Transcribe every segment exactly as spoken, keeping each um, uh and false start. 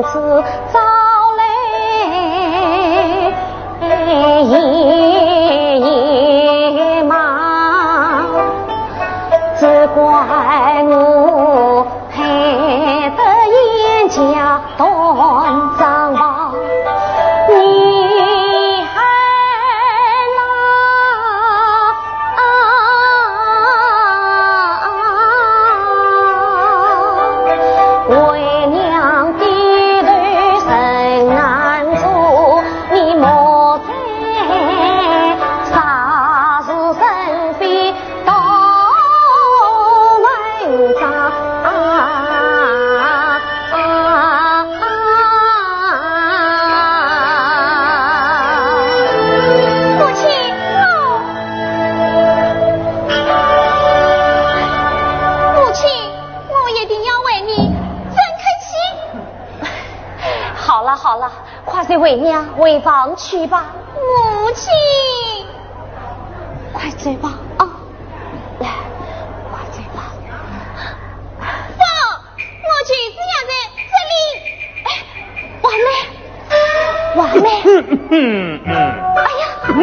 是朝来爷爷嘛，只怪我配得冤家断肠房，你害了 为娘低头真难做，你莫再惹是生非到门上。母亲，哦，母亲。 我一定要为你争口气。好了好了，快随为娘回房去吧。母亲。快走吧，啊，来，快走吧。不，我就是要在这里。哎，完了。 完了。哎呀，是你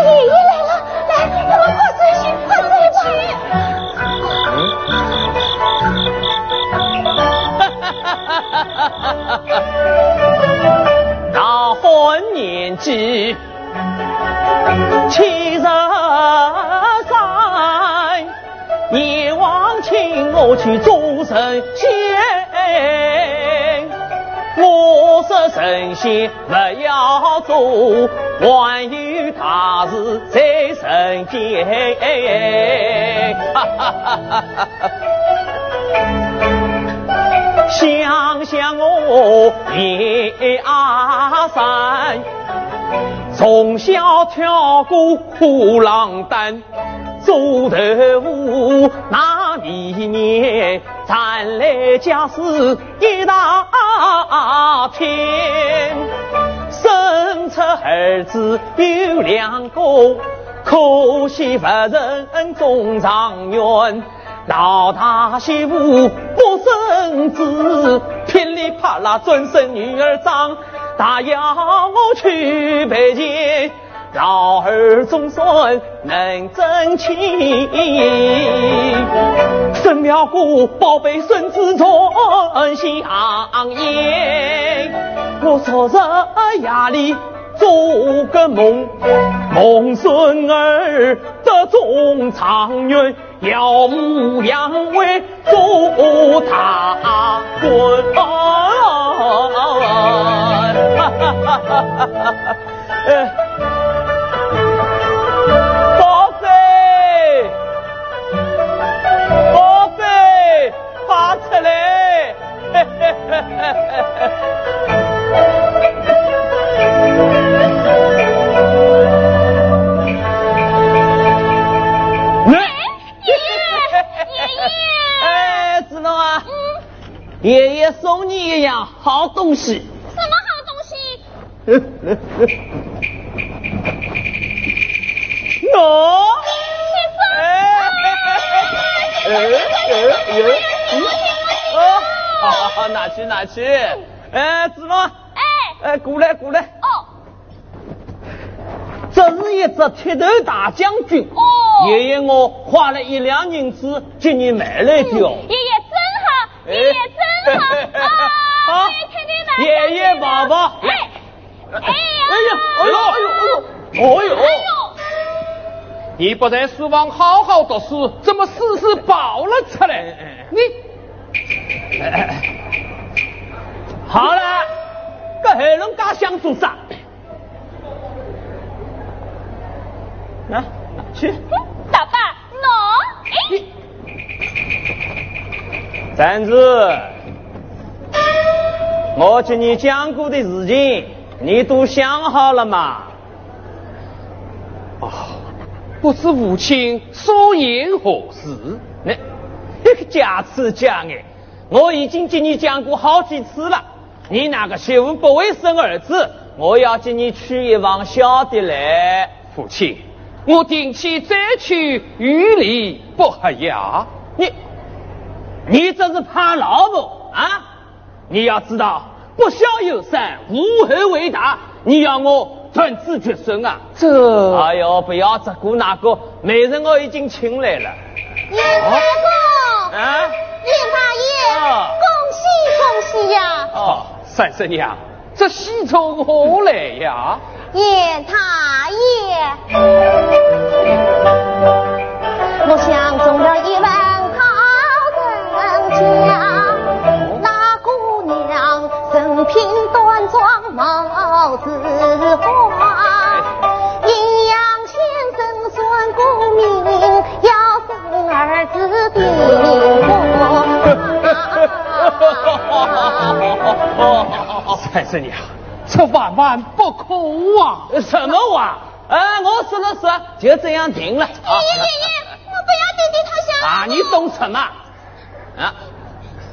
爷爷来了，来，我们快走去，快走吧。大婚年纪七十三， 阎王请我去做神仙，我说神仙不要做，还有大事在人间。想想我爷阿三，从小跳过虎狼丹， 做豆腐那里面，传来家事一大篇。生出儿子有两个，可惜不成中状元。老大媳妇不生子，噼里啪啦转身女儿桩，她要我去陪嫁， 老二总算能争气。生了个宝贝孙子传香烟，我昨日夜里做个梦，梦孙儿得中状元， 耀武扬威做大官。哎，宝贝，宝贝，快出来！ 哎，爷爷，爷爷。哎，子龙啊，嗯。爷爷送你一样好东西。什么好东西？喏。哎，哎，哎，哎，嗯，哦，好，好，好，拿去，拿去。哎，子龙，哎。哎，过来，过来。哦。 这是一只铁头大将军。哦。爷爷我花了一两银子给你买来的哦。嗯，爷爷真好，爷爷真好。哎。啊，啊，我也替你买。爷爷抱抱。哎，哎呀。哎呀，哎呦，哎呦，哎呦，哎呦。哎呦。你不在书房好好读书，怎么事事跑了出来？哎，哎，哎。你，哎，哎，哎。好了，搿还能介想做啥？ 拿，拿去。大伯，喏，哎。站住！我给你讲过的事情，你都想好了吗？哦，不知父亲所言何事？那，这个假痴假呆，我已经给你讲过好几次了。 你那个媳妇不会生儿子，我要给你娶一房小的来。父亲，我定妻再娶，与理不合呀。你，你这是怕老婆啊？你要知道，不孝有三，无后为大，你要我断子绝孙啊？这……哎呦，不要这个那个，媒人我已经请来了。严太公，啊？严大爷，啊。恭喜恭喜呀！哦，三十娘，这喜从何来呀？ 严大爷，我想中了一位好人家，那姑娘人品端庄貌似花，阴阳先生算过命，要生儿子的。三十娘，这万万不可啊！什么话？ 啊，我说了算，就这样定了。爷爷，爷爷，我不要爹爹投降。啊，你懂什么？啊，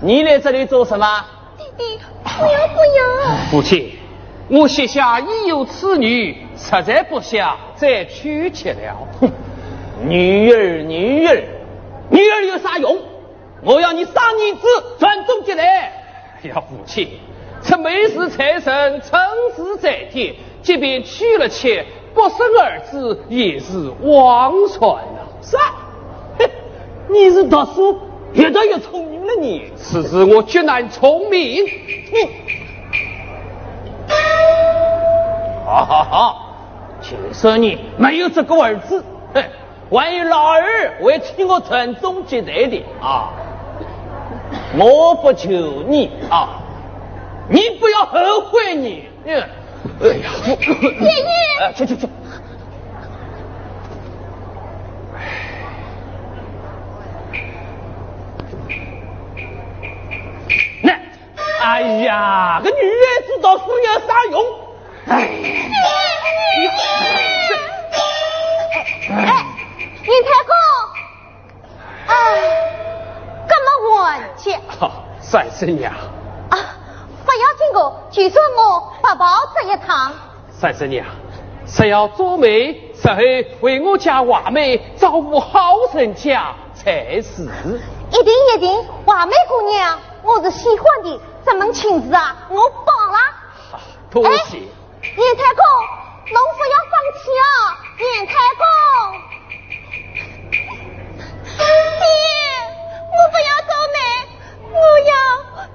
你来这里做什么？爹爹，不要，不要。父亲，我膝下已有此女，实在不想再娶妻了。哼，女儿，女儿，女儿有啥用？ 我要你生儿子传宗接代。哎呀，父亲，这媒是财神，成事在天，即便娶了妻，不生儿子也是枉然啊。啥？嘿，你是读书越读越聪明了你。此事我绝难从命。你……哈哈哈，就算你没有这个儿子，嘿， 万一老二会替我传宗接代的啊，我不求你啊，你不要后悔你。嗯，哎呀，爷爷，哎，去去去。那，哎呀，个女孩子读书有啥用？ 哎，哎，严太公，哎，这么晚去。好，三十娘。啊，不要紧个，就算我白跑这一趟。三十娘，只要做媒，日后为我家华妹照顾好人家才是。一定，一定，华妹姑娘，我是喜欢的，这门亲事啊，我帮了。好，多谢。哎， 严太公，侬不要生气哦，严太公。爹，我不要做媒，我要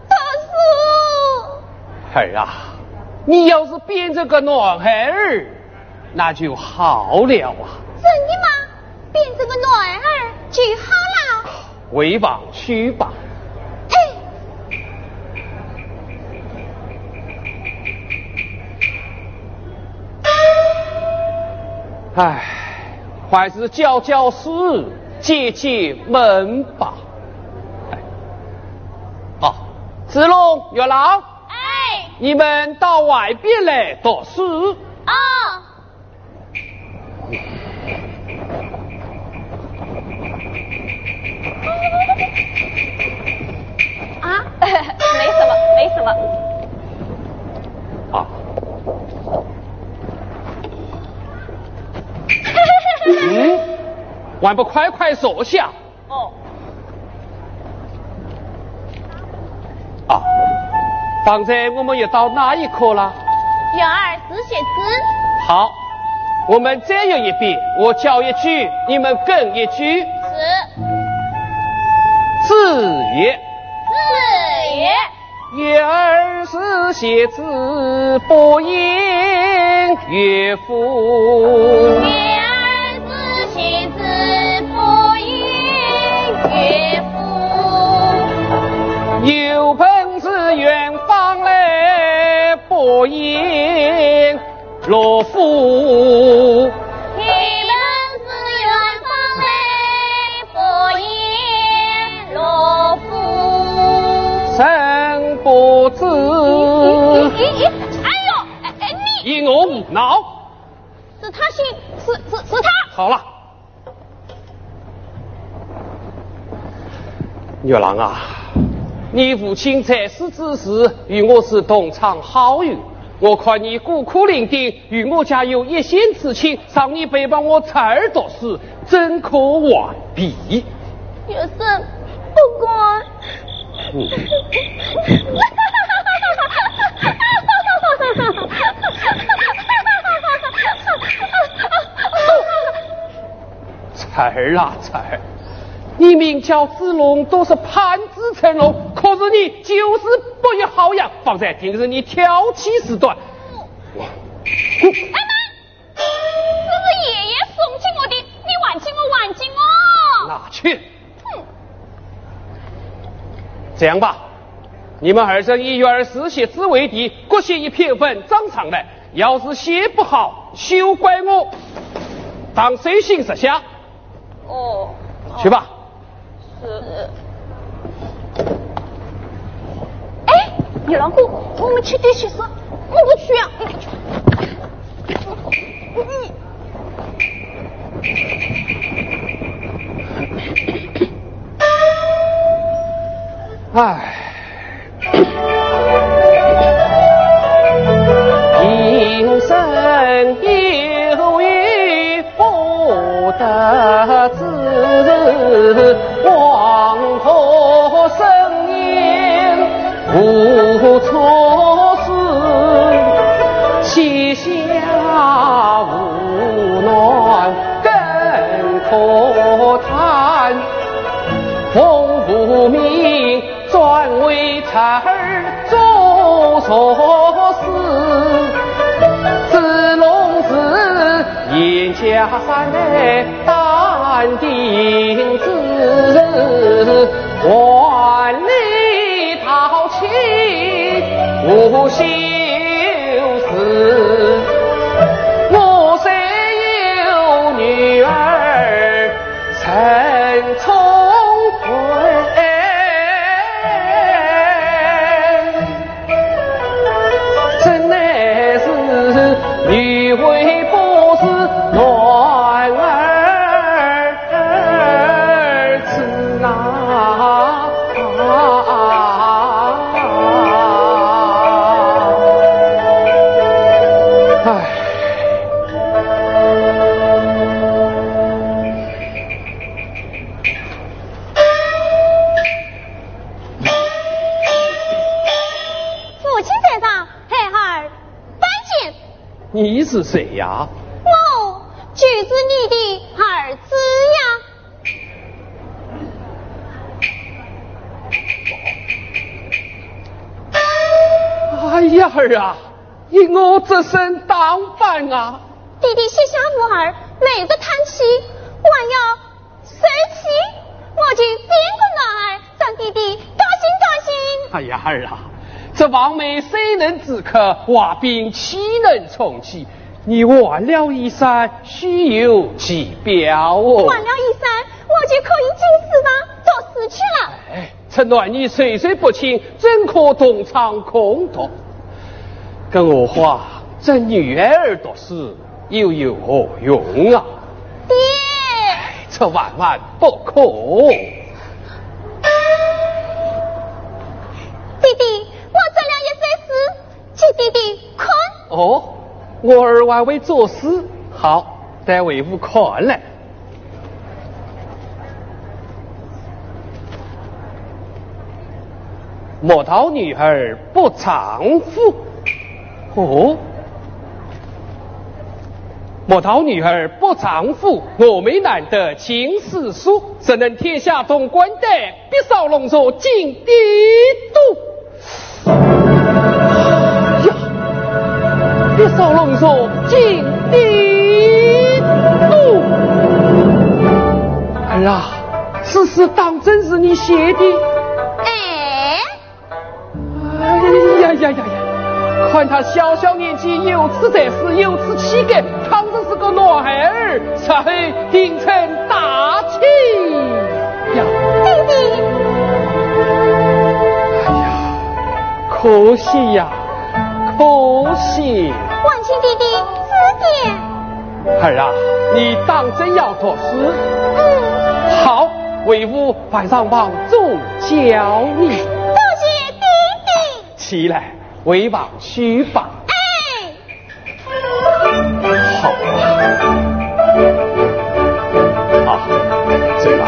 读书。儿啊，你要是变成个男孩儿，那就好了啊。真的吗？ 变成个男儿就好了。回房去吧。哎。唉，还是教教书，解解闷吧。哎，好，子龙、月郎，哎。你们到外边来读书。哦。 啊，没什么，没什么。啊。嗯？还不快快坐下？ 哦。啊，方才我们学到哪一课了？学而时习之。好，我们再学一遍，我教一句，你们跟一句。是。子曰。子曰。 学而时习之，不亦乐乎。学而时习之，不亦乐乎。有朋自远方来，不亦 乐乎。有朋自远方来，不亦乐乎。人不知。咦，咦，咦，哎呦，哎，哎，你……与我无闹。是他先，是，是，是他。好了。 月郎啊，你父亲在世之时与我是同窗好友，我看你孤苦伶仃，与我家有一线之亲，让你陪伴我侄儿读书，怎可完备？学生不敢。嗯。春儿啊，春儿，你名叫子龙，都是盼子成龙，可是你就是不学好样，方才定是你调戏事端。我，我，哎妈！ 这是爷爷送给我的，你还给我，还给我！拿去。哼。这样吧，你们二人一元二四写字为题，各写一篇文章上来，要是写不好，休怪我，当随信实下。哦。去吧。 是。哎，牛郎官，我们去点西施。我不去啊，我不去。哎。 平生有意不得志，黄河深渊无处施，膝下无暖更可叹。奉父命， 专为春儿做错事，子龙是严家三代淡定之，还你道情无休止。我虽有女儿 陈聪慧，怎奈是女为不是男儿子啊！唉。 父亲在上，孩儿拜见。你是谁呀？我就是你的儿子呀。哎呀，儿啊， 依我这身打扮啊。爹爹膝下无儿，每日叹气，还要受气，我就变个男儿，让爹爹高兴高兴。哎呀，儿啊，这望梅虽能止渴，话冰岂能充饥？你换了衣衫，须有其表哦。换了衣衫，我就可以进书房读书去了。哎， 这男女授受不亲，怎可同窗共读？更何况这女儿读书又有何用啊？爹！哎，这万万不可！爹爹，我做了一首诗， 请爹爹看。哦，我儿还会作诗，好，待为父看来。莫道女儿不丈夫。哦，莫道女儿不丈夫，峨眉难得尽是书，怎能天下通关得，碧扫龙座尽帝都。 呀，碧扫龙座尽帝都。儿啊，此诗当真是你写的？哎。哎呀呀呀呀，看他小小年纪有此才识，有此气概，倘若是个男孩儿， 才会定成大器呀。爹爹。哎呀，可惜呀，可惜。还请爹爹指点。儿啊，你当真要读书？嗯。好，为父晚上房中教你。多谢爹爹。起来，回房去吧。哎。 好啊。啊，走了。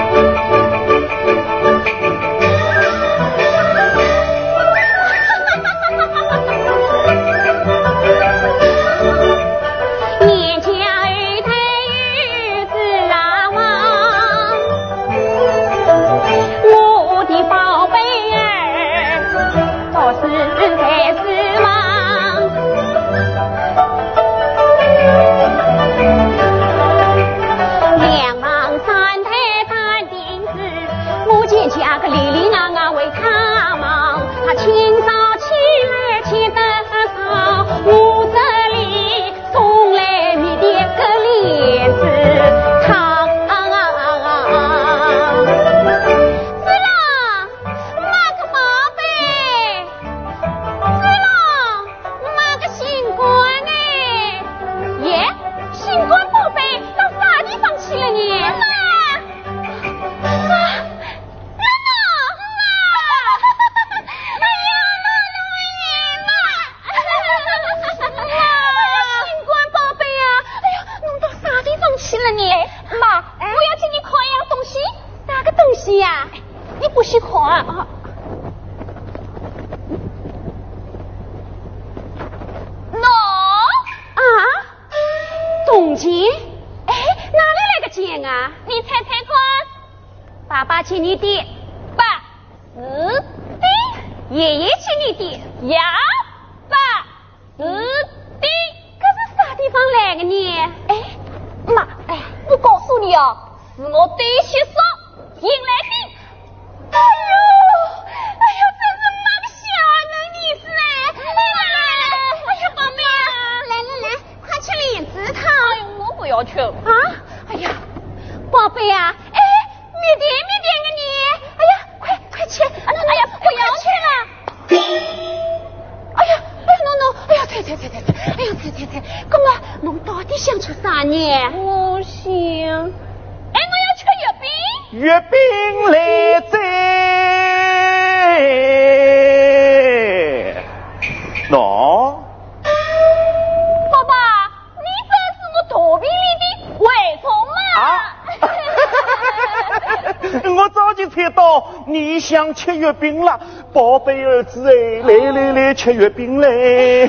钱？哎，哪里来个钱啊？你猜猜看。爸爸给你的，八字钉。爷爷给你的，也八字钉。搿是啥地方来的呢？哎，妈，哎，我告诉你哦，是我对些说引来的。哎呦，哎呦，真是妈个小囡儿子嘞！哎呀，哎呀，宝贝啊，来来来，快吃莲子汤。哎呦，我不要吃。啊？哎呀，宝贝啊，哎，蜜甜蜜甜的呢。哎呀，快快吃。哎呀，不要吃了。哎呀，哎，喏喏，哎呀，啐啐啐啐啐，哎呀，啐啐啐，哥哥，侬到底想吃啥呢？我想，哎，我要吃月饼。月饼来哉。喏。爸爸，你真是我肚皮里的蛔虫嘛！啊？我早就猜到你想吃月饼了，宝贝儿子哎，来来来，吃月饼嘞！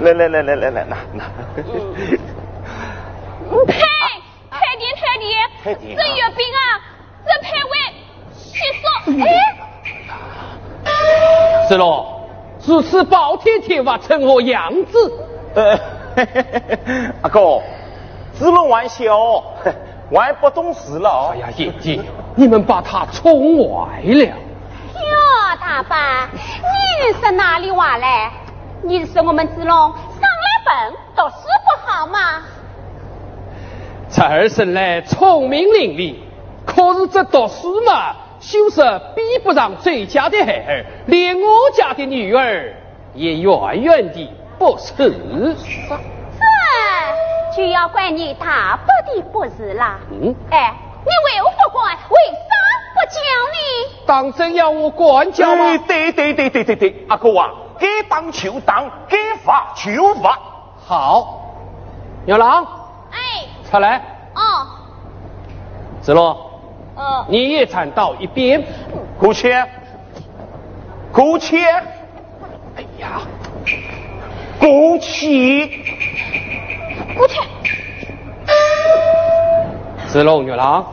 来来来来来来，拿拿。嗯，呸！太甜太甜，太甜啊。这月饼啊，这配味 七叔，哎，子龙，如此暴殄天物，成何样子？呃，阿哥，子龙还小，还不懂事了哦。哎呀，爷爷，你们把他宠坏了。哟，大伯，你是哪里话来？你是说我们子龙生来笨，读书不好吗？在儿生来聪明伶俐， 可是这读书嘛，就是比不上周家的孩儿，连我家的女儿也远远的不如。这就要怪你大伯的不是啦。嗯？哎，你为何不管？为啥不教呢？当真要我管教吗？哎，对对对对对对，阿哥啊，该打就打，该罚就罚。好，牛郎， 哎。出来。哦。子龙，哦。你也站到一边。过去。过去。哎呀，过去。过去。子龙、牛郎，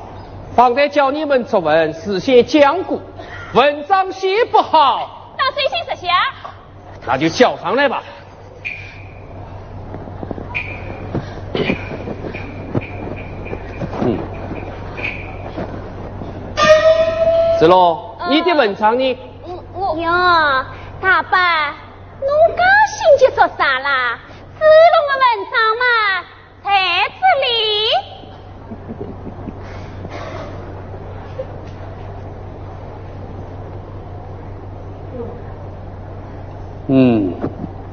方才叫你们作文，事先讲过，文章写不好，那谁先实写？ 那就交上来吧。嗯。子龙，嗯。你的文章呢？我，我，哟，大伯，侬高兴急做啥啦？子龙的文章嘛， 在这里。嗯，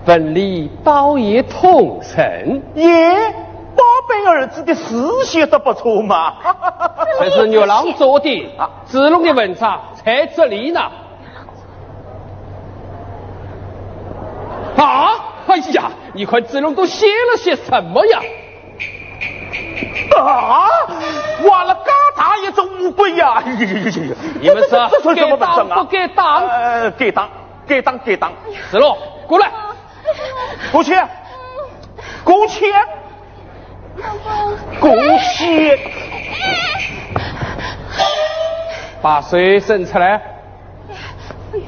文理倒也通顺。耶，宝贝儿子的字写得不错嘛。这是牛郎做的，啊。子龙的文章在这里呢。 啊，哎呀，你看子龙都写了些什么呀？啊，画了嘎大一只乌龟呀！哎呀呀呀呀呀！你们说这这这什么文章啊？该打不该打？呃，该打，该打，该打。子龙，过来。过去，过去。 恭喜！把手伸出来。哎呀，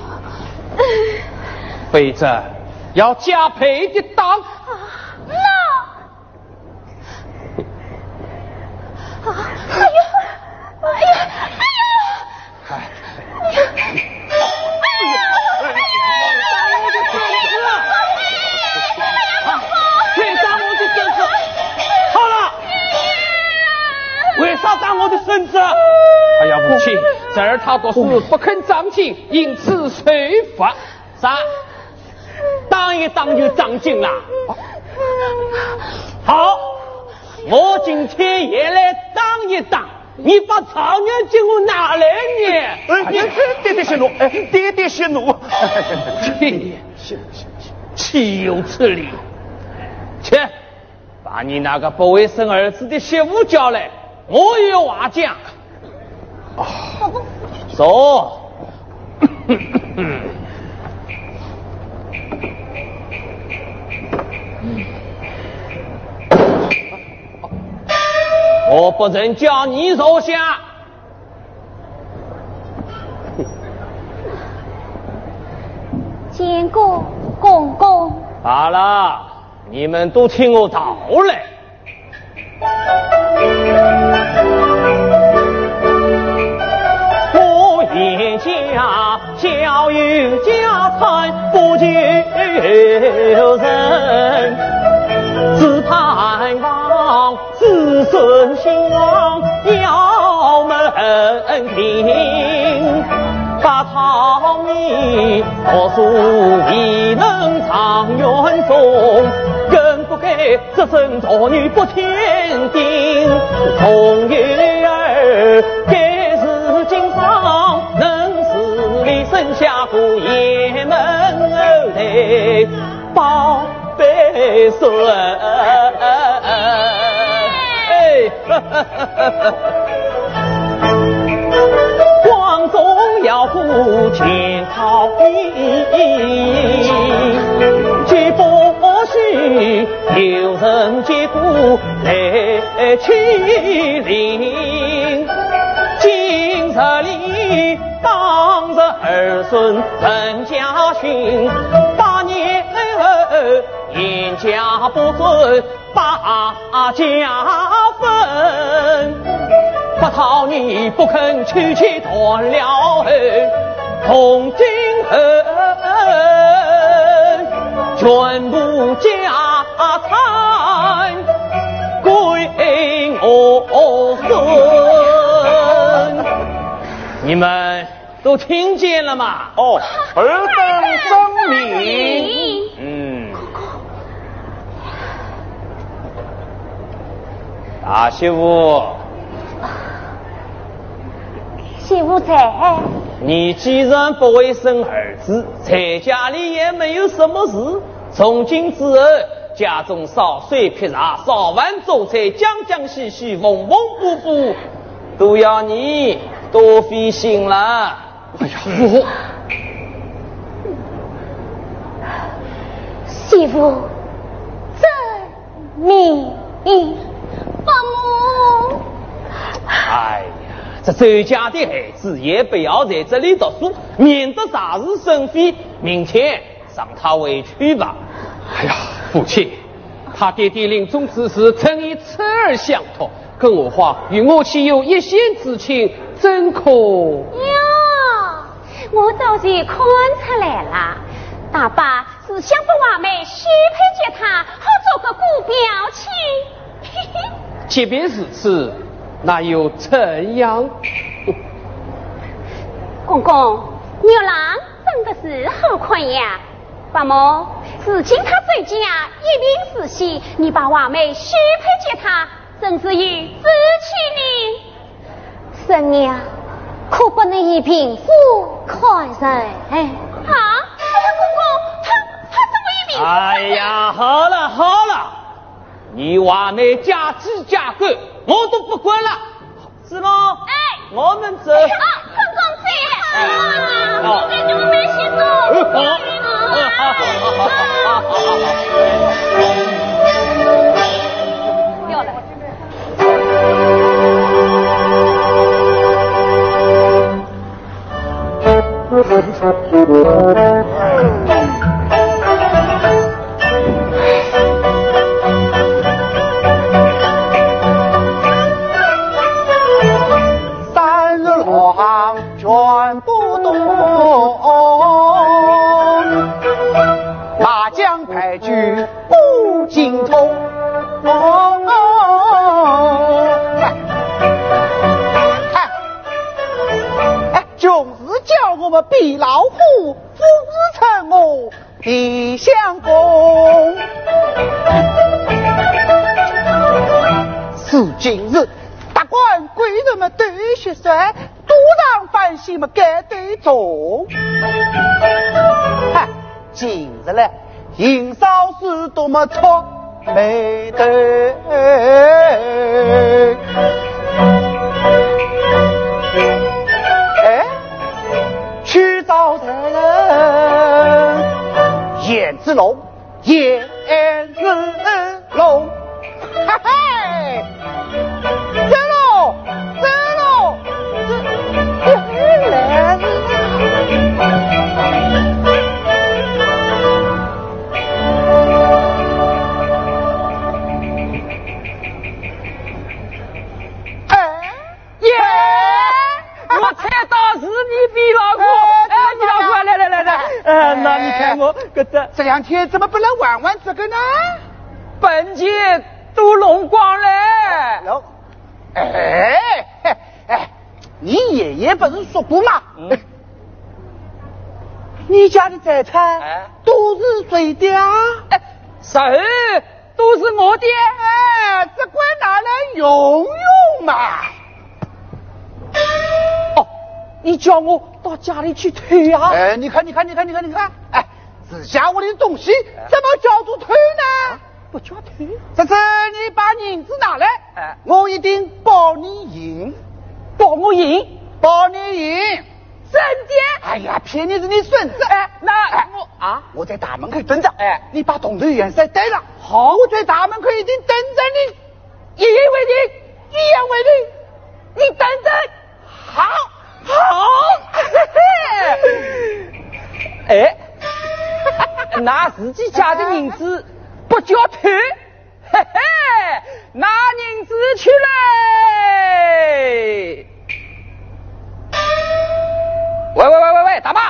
背着，要加倍的打。啊，那，啊，哎呀，哎呀，哎呀！ 哎呀，哎呀，打我的孙子！啊，谁打我的孙子？好了，为啥打我的孙子？哎呀，母亲，侄儿他读书不肯长进，因此受罚。啥？打一打就长进了？好，我今天也来打一打。 你把状元给我拿来呢！哎，爹爹息怒，哎，爹爹息怒。岂有此理！去，把你那个不会生儿子的媳妇叫来，我有话讲。哦，走。我不曾叫你坐下。见过公公。罢了，你们都听我道来。我言家小有家产不求人，只盼望子孙兴旺要门庭。白讨你读书未能状元中，更不该 只身独女不添丁。童幼儿该是经商，能使你生下个贤门后代，宝贝孙。哎， 光宗耀祖全靠你，绝不许有人借故来欺凌。今日里当着儿孙陈家训，百年后严家不准 把家分，不讨你不肯娶妻断了后，从今后全部家产归我孙。你们 都听见了吗？哦，尔等遵命。嗯。大媳妇。媳妇在。你既然不会生儿子，在家里也没有什么事，从今之后，家中烧水劈柴、烧饭做菜、讲讲戏戏、缝缝补补，都要你多费心了。 哎呀，我……媳妇遵命。伯母。哎呀，这周家的孩子也不要在这里读书，免得惹是生非。明天让他回去吧。哎呀，父亲，他爹爹临终之时曾以此而相托， 更何况与我岂有一线之亲，怎可……哟，我早就看出来了，大伯是想把华妹许配给他，好做个姑表亲。嘿嘿。即便如此，那又怎样？公公，月亮真的是好看呀。 伯母，如今他周家一贫如洗，你把华妹许配给他，真是有志气呢。婶娘，可不能以贫富看人。啊，哎呀，公公，他，他怎么以贫富看人？哎呀，好了，好了，你华妹嫁鸡嫁狗，我都不管了。 师母，哎，我们走。啊，公公走。哎，好。公公走，我们先走。哎，好。不要了。 三日罗汉全不动，麻将牌局 不精通。哎，哎，穷是叫我们比老虎，富是称我比相公。是今日达官贵人们斗蟋蟀，赌场翻新么该得中。嗨， 今日嘞，行少师多么托媒头。哎，去找谁人？颜子龙，颜子龙，哈嘿！这两天怎么不来玩玩这个呢？本钱都弄光了。哦，哎，哎，哎，你爷爷不是说过吗？嗯。你家的财产，哎，都是谁的啊？哎，谁都是我的。哎，这个拿来用用嘛。哦，你叫我到家里去偷啊？哎，你看，你看，你看，你看，你看，哎，自家屋里的东西，哎，怎么叫做偷呢？啊，不叫偷。这次你把银子拿来，哎，我一定包你赢。包我赢？包你赢。真的？哎呀，骗你是你孙子。哎，那哎，我，啊？我在大门口等着。哎，你把铜头元帅带上。好。我在大门口一定等着你。一言为定，一言为定，你等等。好，好。哎，拿自己家的银子不叫偷，嘿嘿，拿银子去嘞。喂喂喂喂喂，大妈，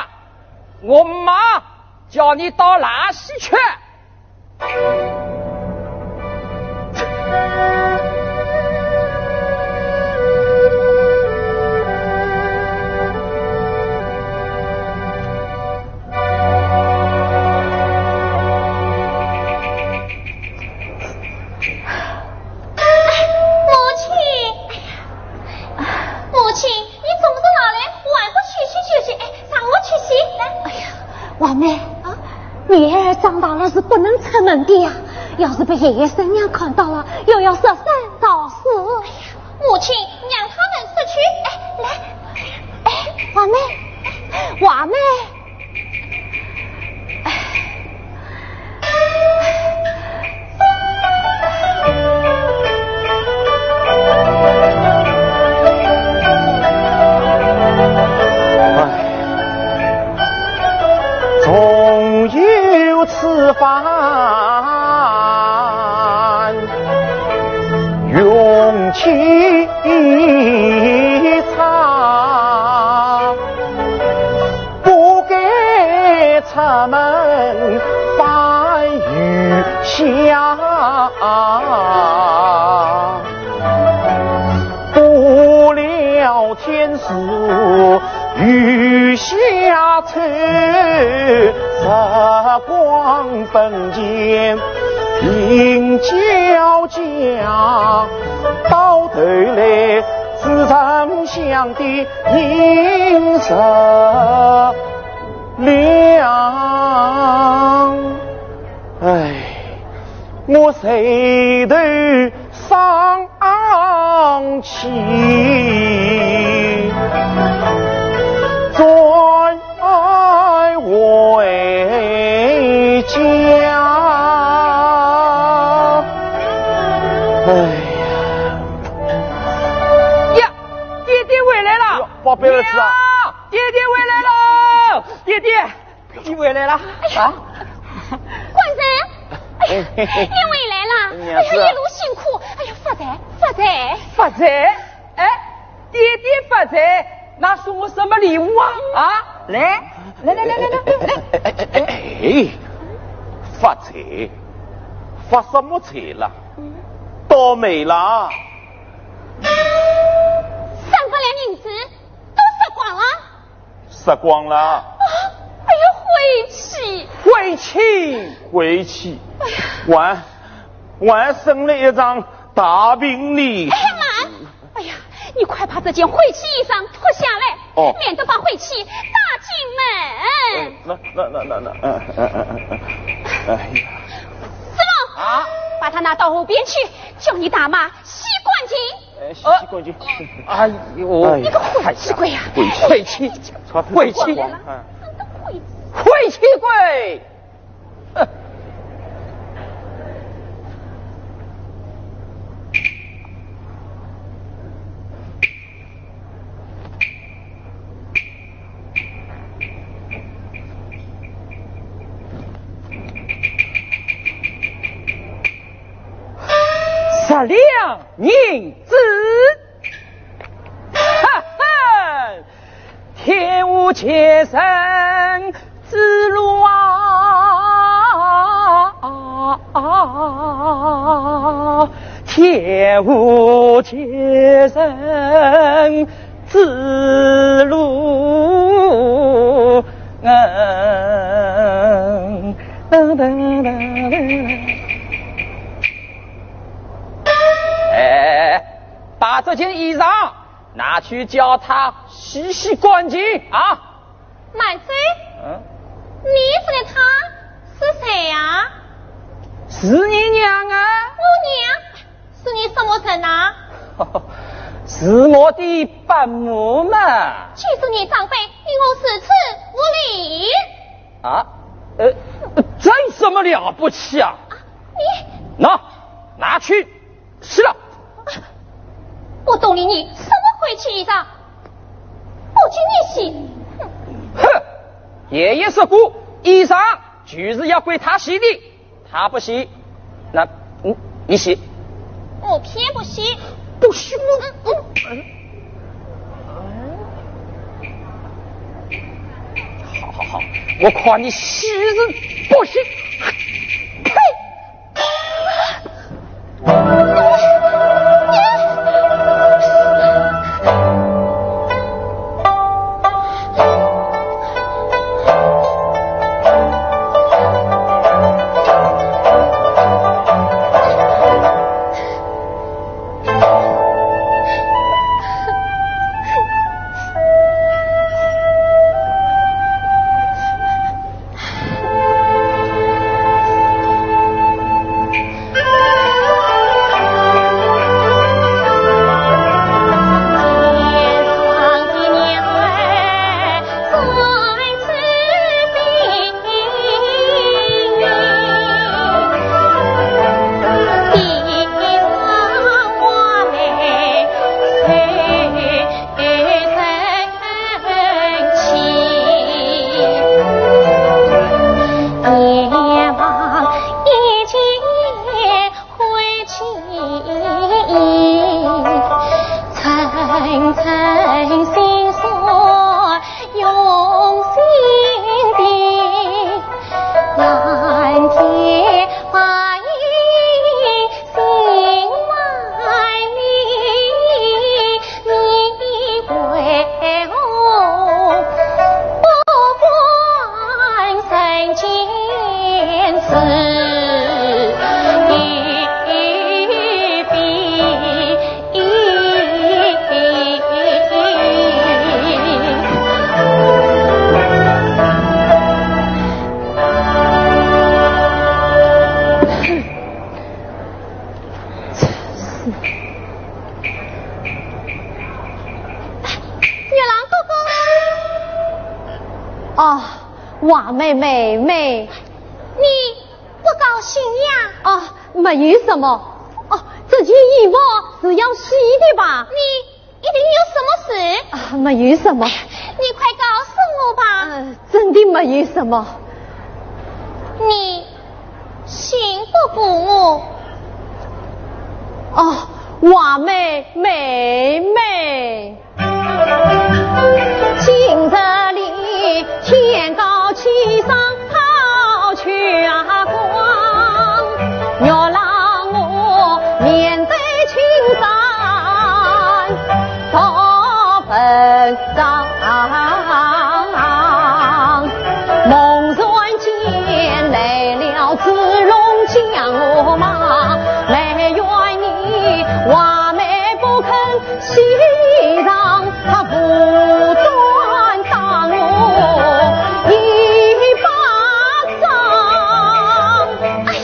我妈叫你到哪里去？母亲，哎呀，母亲，你怎么到哪来？我还不休息休息？哎，让我去洗。来。哎呀，华妹啊，女儿长大了是不能出门的呀，要是被爷爷婶娘看到了，又要说三道四。哎呀，母亲，让他们出去。哎，来，哎，华妹，华妹。 唉，纵有此番运气差， 不该出门翻雨下，不料天时雨下透，时光本钱平交加，到头来只剩下的银十 两。唉，我垂头丧气转回家。唉呀。呀，爹爹回来了！宝贝儿子啊。呀，爹爹回来了！爹爹， 你回来了？哎呀，啊？官人，哎呀，你回来了？娘子啊。哎呀，一路辛苦，哎呀，发财，发财。发财？哎，爹爹发财，那送我什么礼物啊？啊？来，来，来，来，来，来，来。哎，发财？发什么财了？倒霉了。三百两银子都花光了。 花光了。啊，哎呀，晦气！晦气！晦气！哎呀，我，我生了一场大病哩。哎，慢！哎呀，你快把这件晦气衣裳脱下来，哦，免得把晦气带进门。嗯，那，那，那，那，那，嗯，嗯，嗯，嗯，嗯，哎呀。师傅，啊？把他拿到后边去，叫你大妈洗干净。 哎，洗，洗干净。哎呦，哎呀，你个晦气鬼呀！晦气，晦气，晦气，嗯，晦气鬼！哼。 十两银子。哈哈，天无绝人之路啊！啊，天无绝人之路。哎，把这件衣裳拿去叫她洗洗干净啊！慢走！嗯？你这个她是谁呀？是你娘啊！我娘？是你什么人啊？是我的伯母嘛。既是你长辈，与我如此无礼。啊？呃，这有什么了不起啊？啊，你……喏，拿去 洗了。我懂了你什么晦气衣裳，不给你洗。哼！哼，爷爷说过，衣裳就是要归她洗的，她不洗，那你，你洗。我偏不洗。不洗，我……嗯，嗯。好好好，我看你洗是不洗。呸！ 月郎哥哥。哦，华妹妹妹。你不高兴呀？哦，没有什么。哦，这件衣服是要洗的吧？你一定有什么事？啊，没有什么。你快告诉我吧。呃，真的没有什么。你信不过我？哦，华妹妹妹。 今日里天高气爽好秋光，月郎我面对青山到坟上。梦然间来了子龙将我骂，埋怨你华妹不肯 西上他不断打我一巴掌。哎呀，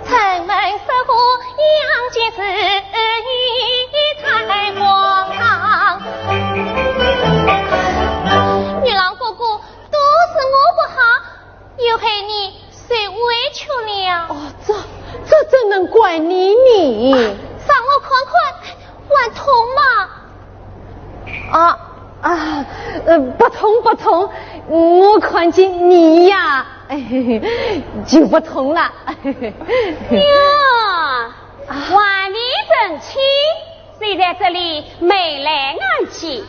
城门失火，杨家是一柴火。月郎哥哥，都是我不好，又害你受委屈了。哦，这，这怎能怪你呢？让我看看，还痛吗？ 啊，啊，呃，不痛不痛，我看见你呀，就不痛了。哟，啊。还未成亲，就在这里眉来眼去，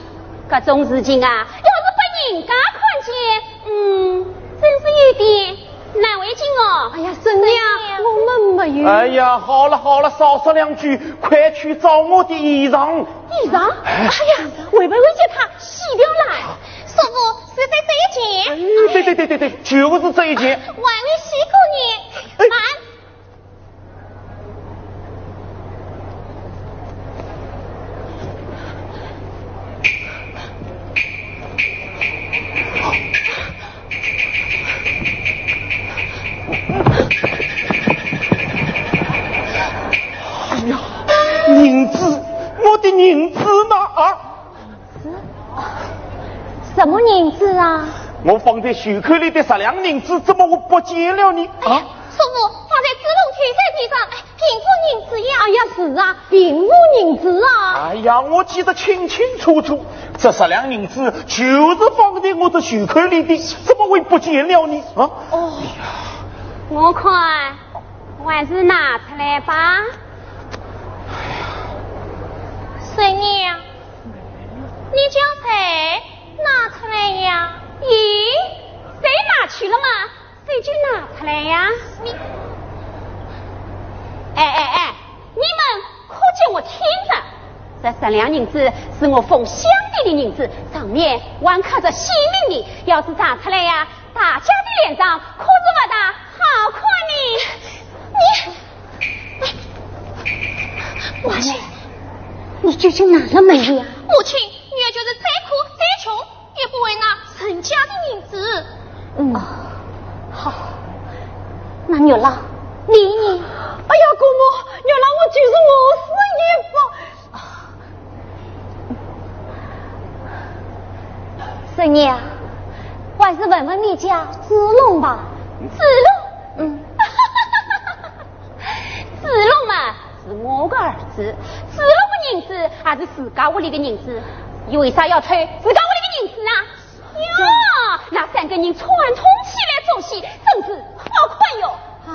这种事情啊，要是被人家看见，嗯，真是有点难为情哦。哎呀，沈娘，沈娘。我们没有。哎呀，好了好了，少说两句，快去找我的衣裳。衣裳？哎呀，我们为叫他洗掉了。叔父，是在这一件。哎，对对对对对，就是这一件。还未洗过呢。哎。慢。 哎呀，银子，我的银子呢？啊？什么银子啊？我放在袖口里的十两银子怎么会不见了呢？啊？叔父，放在子龙头在地上，哎，并无银子呀。哎呀，是啊，并无银子啊。哎呀，我记得清清楚楚，这十两银子就是放在我的袖口里的，怎么会不见了呢？啊？哦，我看还是拿出来吧。 孙娘，你叫谁拿出来呀？咦，谁拿去了嘛，谁就拿出来呀。你，哎哎哎，你们可给我听着，这十两银子是我封箱底的银子，上面还刻着姓名的，要是查出来呀， 大家的脸上可是不大好看呢。你，哎，王妹，你究竟拿了没有呀？母亲，女儿就是再苦再穷，也不会拿人家的银子。嗯，好，那玉郎，你呢？哎呀，姑母，玉郎我就是我是也不 孙娘，还是问问你家子龙吧。子龙？嗯。子龙嘛，是我的儿子，子龙的银子还是自家屋里的银子？伊为啥要偷自家屋里的银子啊？哟，那三个人串通起来做戏，真是好看哟。啊，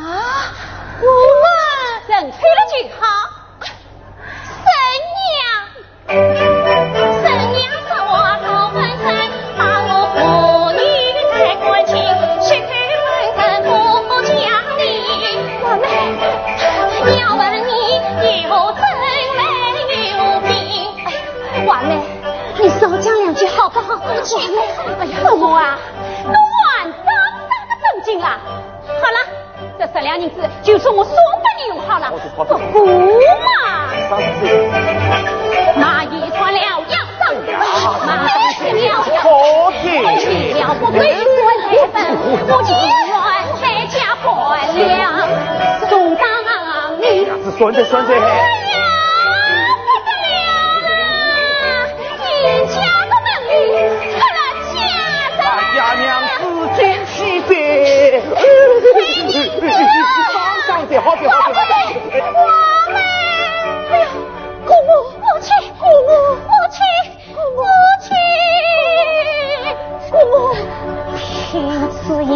我们认错了就好。 孙娘，孙娘说话好分寸，把我父女在感情，是对分寸不讲理。王妹，要问你有真没有病。哎，王妹，你少讲两句好不好？王妹，哎呀，姑母啊，侬还当啥个正经啦？好了， 这十两银子就算我送给你用好了。好的，好的。不过嘛，啥事？那也算了，要上当，那也算了，好的。我去了，我没有算台本，我情愿在家关了。总当你，哎呀，是算的，算的。哎呀，不得了了！ 人家的能力，看了家的。哎呀，娘子，进去噻。好的，好的，好的。王妹，哎呀，姑母，母亲，姑母，母亲，母亲，姑母。听此言，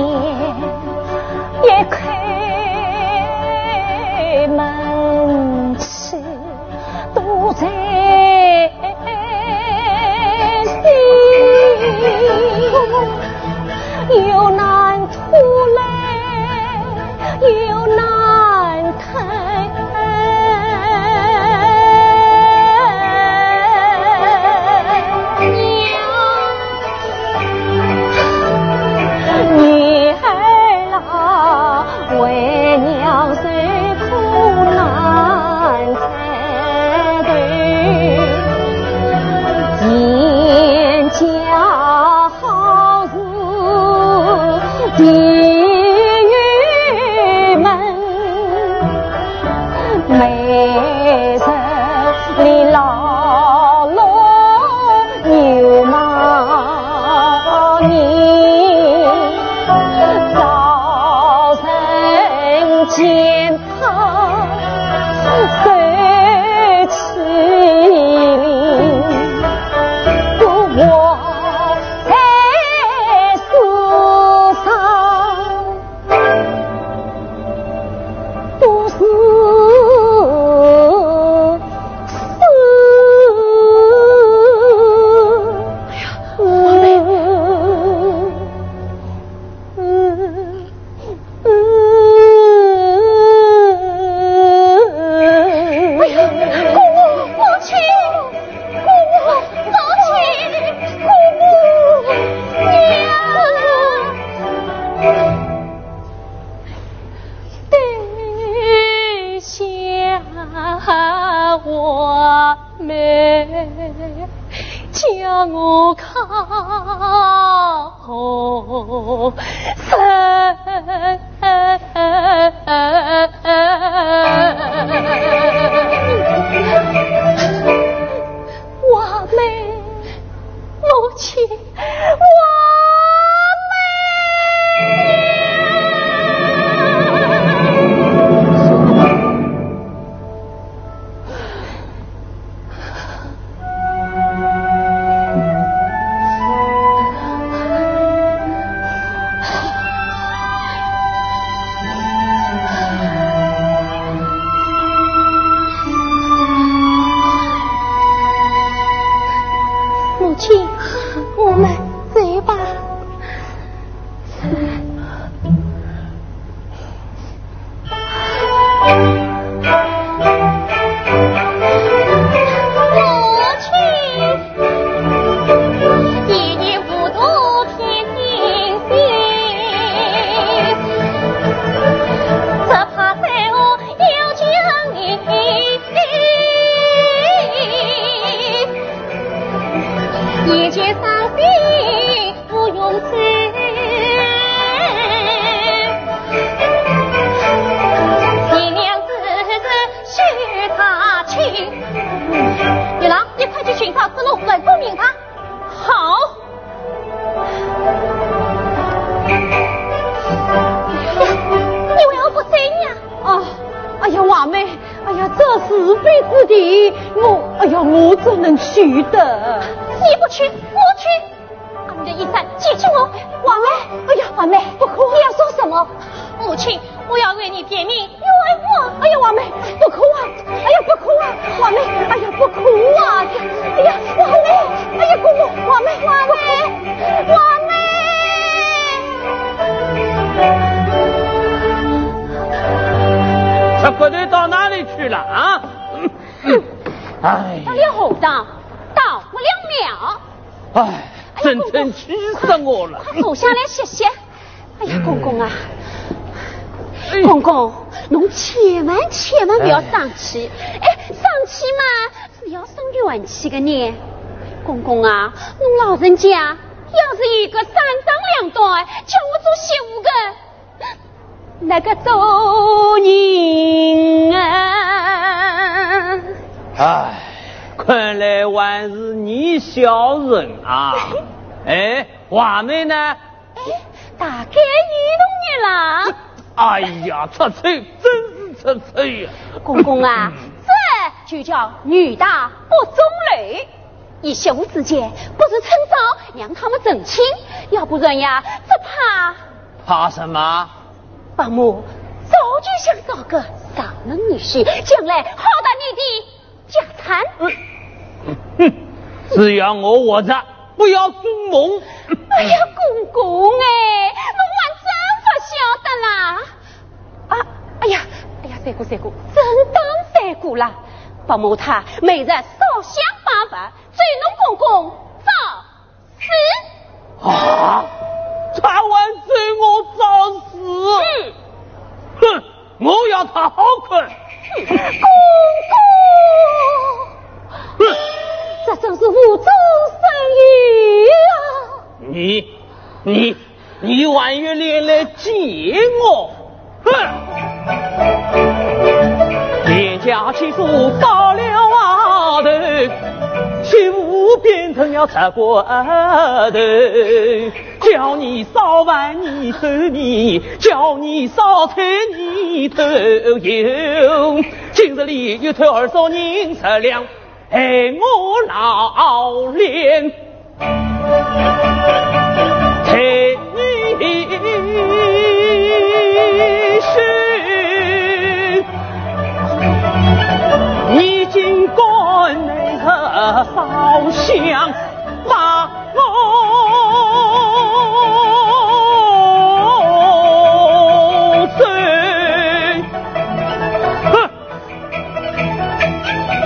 一叩门去。 都在心，又难吐泪，又难吞。娘，女儿啊，为娘受苦难 抬头，见家好似地狱门，每日里劳碌又忙碌，遭人践 踏，受欺凌，不活在世上，不是啊，我妹叫我靠谁？我妹，母亲。 母亲，我们走吧。 月郎，你快去寻找子路，问个明白。好。你为何不走呢？啊，哎呀，华妹，哎呀，这是非之地，我，哎呀，我怎能去的？你不去，我去。 把你的衣衫解给我。华妹，哎呀，华妹，不可啊！你要做什么？母亲，我要为你辩明冤枉。哎呀，华妹，不可啊！哎呀，不可啊！华妹，哎呀，不可啊！哎呀，华妹，哎呀，公公，华妹，华妹，华妹。这个人到哪里去了啊？哎，到了后堂，到不了庙。 唉，哎呀，真正气死我了！公公，快坐下来歇歇。哎呀，公公啊，哎。公公，侬千万千万不要生气。哎，生气嘛，是要生怨气的呢。公公啊，侬老人家要是有个三长两短，叫我做媳妇的， 那个做人啊。唉，看来还是你孝顺啊。哎，华妹呢？哎，大概有同意啦。哎呀，出丑，真是出丑呀！公公啊，这就叫女大不中留。 一些无事间，不如趁早让他们成亲，要不然呀，只怕……怕什么？伯母早就想找个上门女婿，将来好担你的家产。呃，哼，只要我活着，不要做梦。哎呀，公公哎，侬还真不晓得啦。啊，哎呀，哎呀，三姑三姑，真当三姑啦。伯母她每日烧香拜佛， 替侬公公找死。啊，他还替我找死？嗯。哼，我要他好看。公公，哼。这真是无中生有啊！你，你， 你还有脸来见我？哼！天下欺负到了外头，欺负变成了贼骨头。叫你烧饭你走你，叫你烧菜你都有。今日里有头二十银十两， 害我老脸。哼！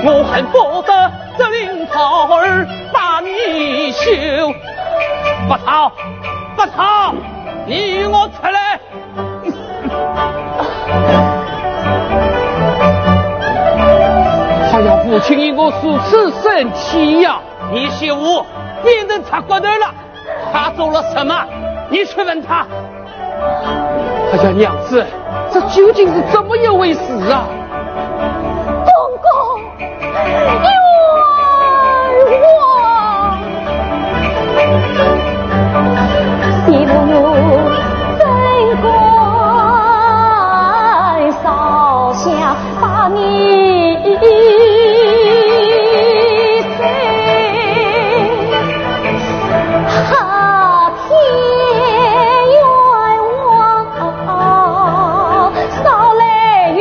我恨不得这林桃儿把你休。不吵，不吵，你与我出来。父亲因我如此生气呀。你是我，你能插骨头了？他做了什么？你去问他。哎呀，娘子，这究竟是怎么一回事啊？公公，冤枉！你不用真官烧香。 把你哈天冤枉，少来有。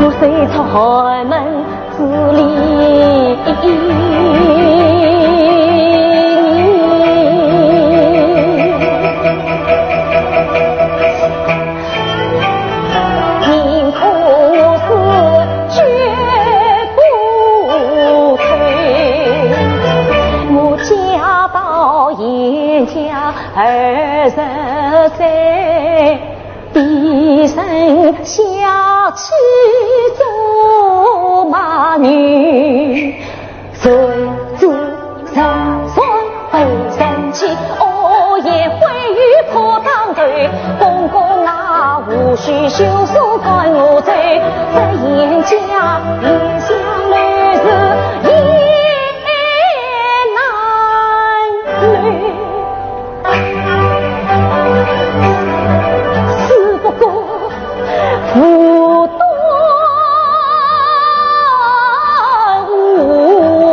我虽出寒门 之里。宁可我死绝不退，我家道严家二十载。 低声下气咒骂你，谁知人算被人欺，恶言秽语可当头。公公啊，无须羞辱赶我走，这严家面相来日也难留。 只不过无端无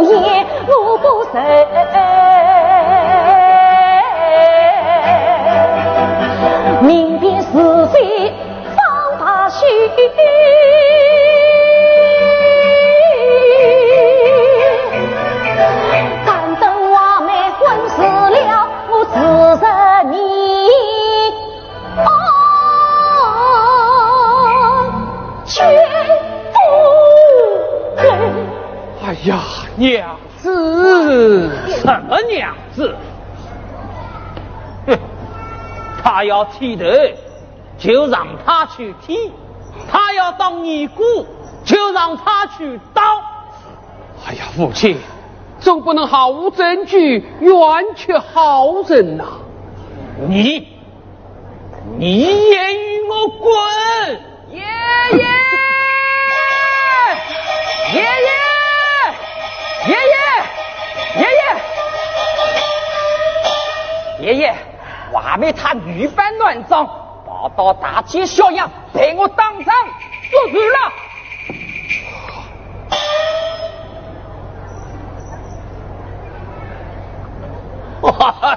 言我不曾明辨是非 方罢休。但等画眉婚事了，我自认你哦，绝不肯。哎呀，娘子！什么娘子？哼，他要剃头， 就让他去剃，他要当尼姑，就让他去当。哎呀，父亲，总不能毫无证据，冤屈好人呐。你，你也与我滚！爷爷，爷爷，爷爷，爷爷，爷爷，外面他女扮男装， 跑到大街小巷，被我当场捉住了。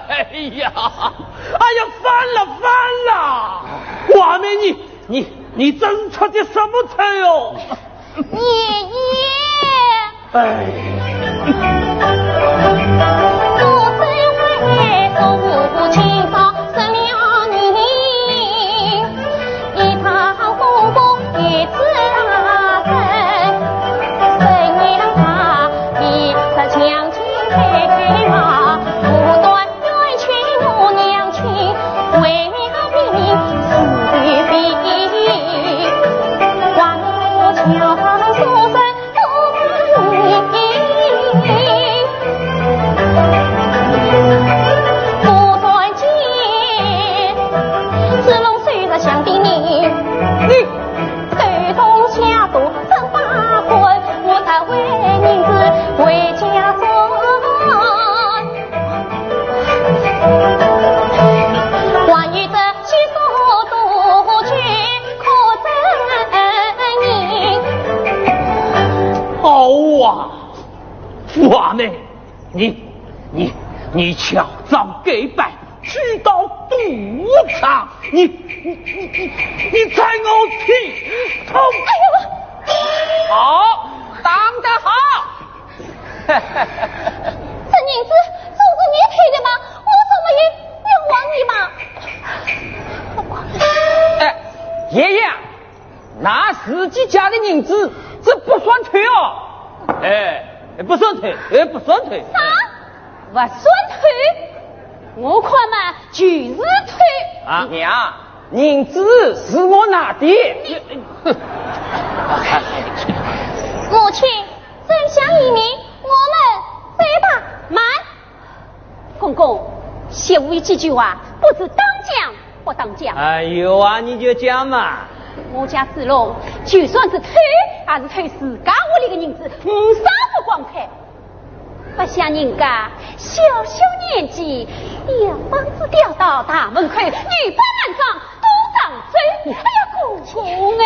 哎呀，哎呀，反了，反了！画眉，你，你，你真出的什么丑哦？爷爷。哎。好啊，画眉，你，你，你乔装改扮，去到赌场，你，你，你，你，你在我剃头。哎呦！好，打得好。这银子总是你偷的嘛，我怎么也冤枉你嘛？哎，爷爷啊， 拿自己家的银子，这不算偷哦。哎，不算偷，哎，不算偷。啥？不算偷？我看嘛，就是偷。啊，娘，银子是我拿的。母亲，真相已明，我们走吧。慢，公公，歇后有几句话，不知当讲不当讲。哎，有啊，你就讲嘛。我家子龙，就算是偷，也是偷自家屋里的银子，无啥不光彩。 不想人家小小年纪，两帮子调到大门口，女扮男装，都上身。哎呀，公公哎，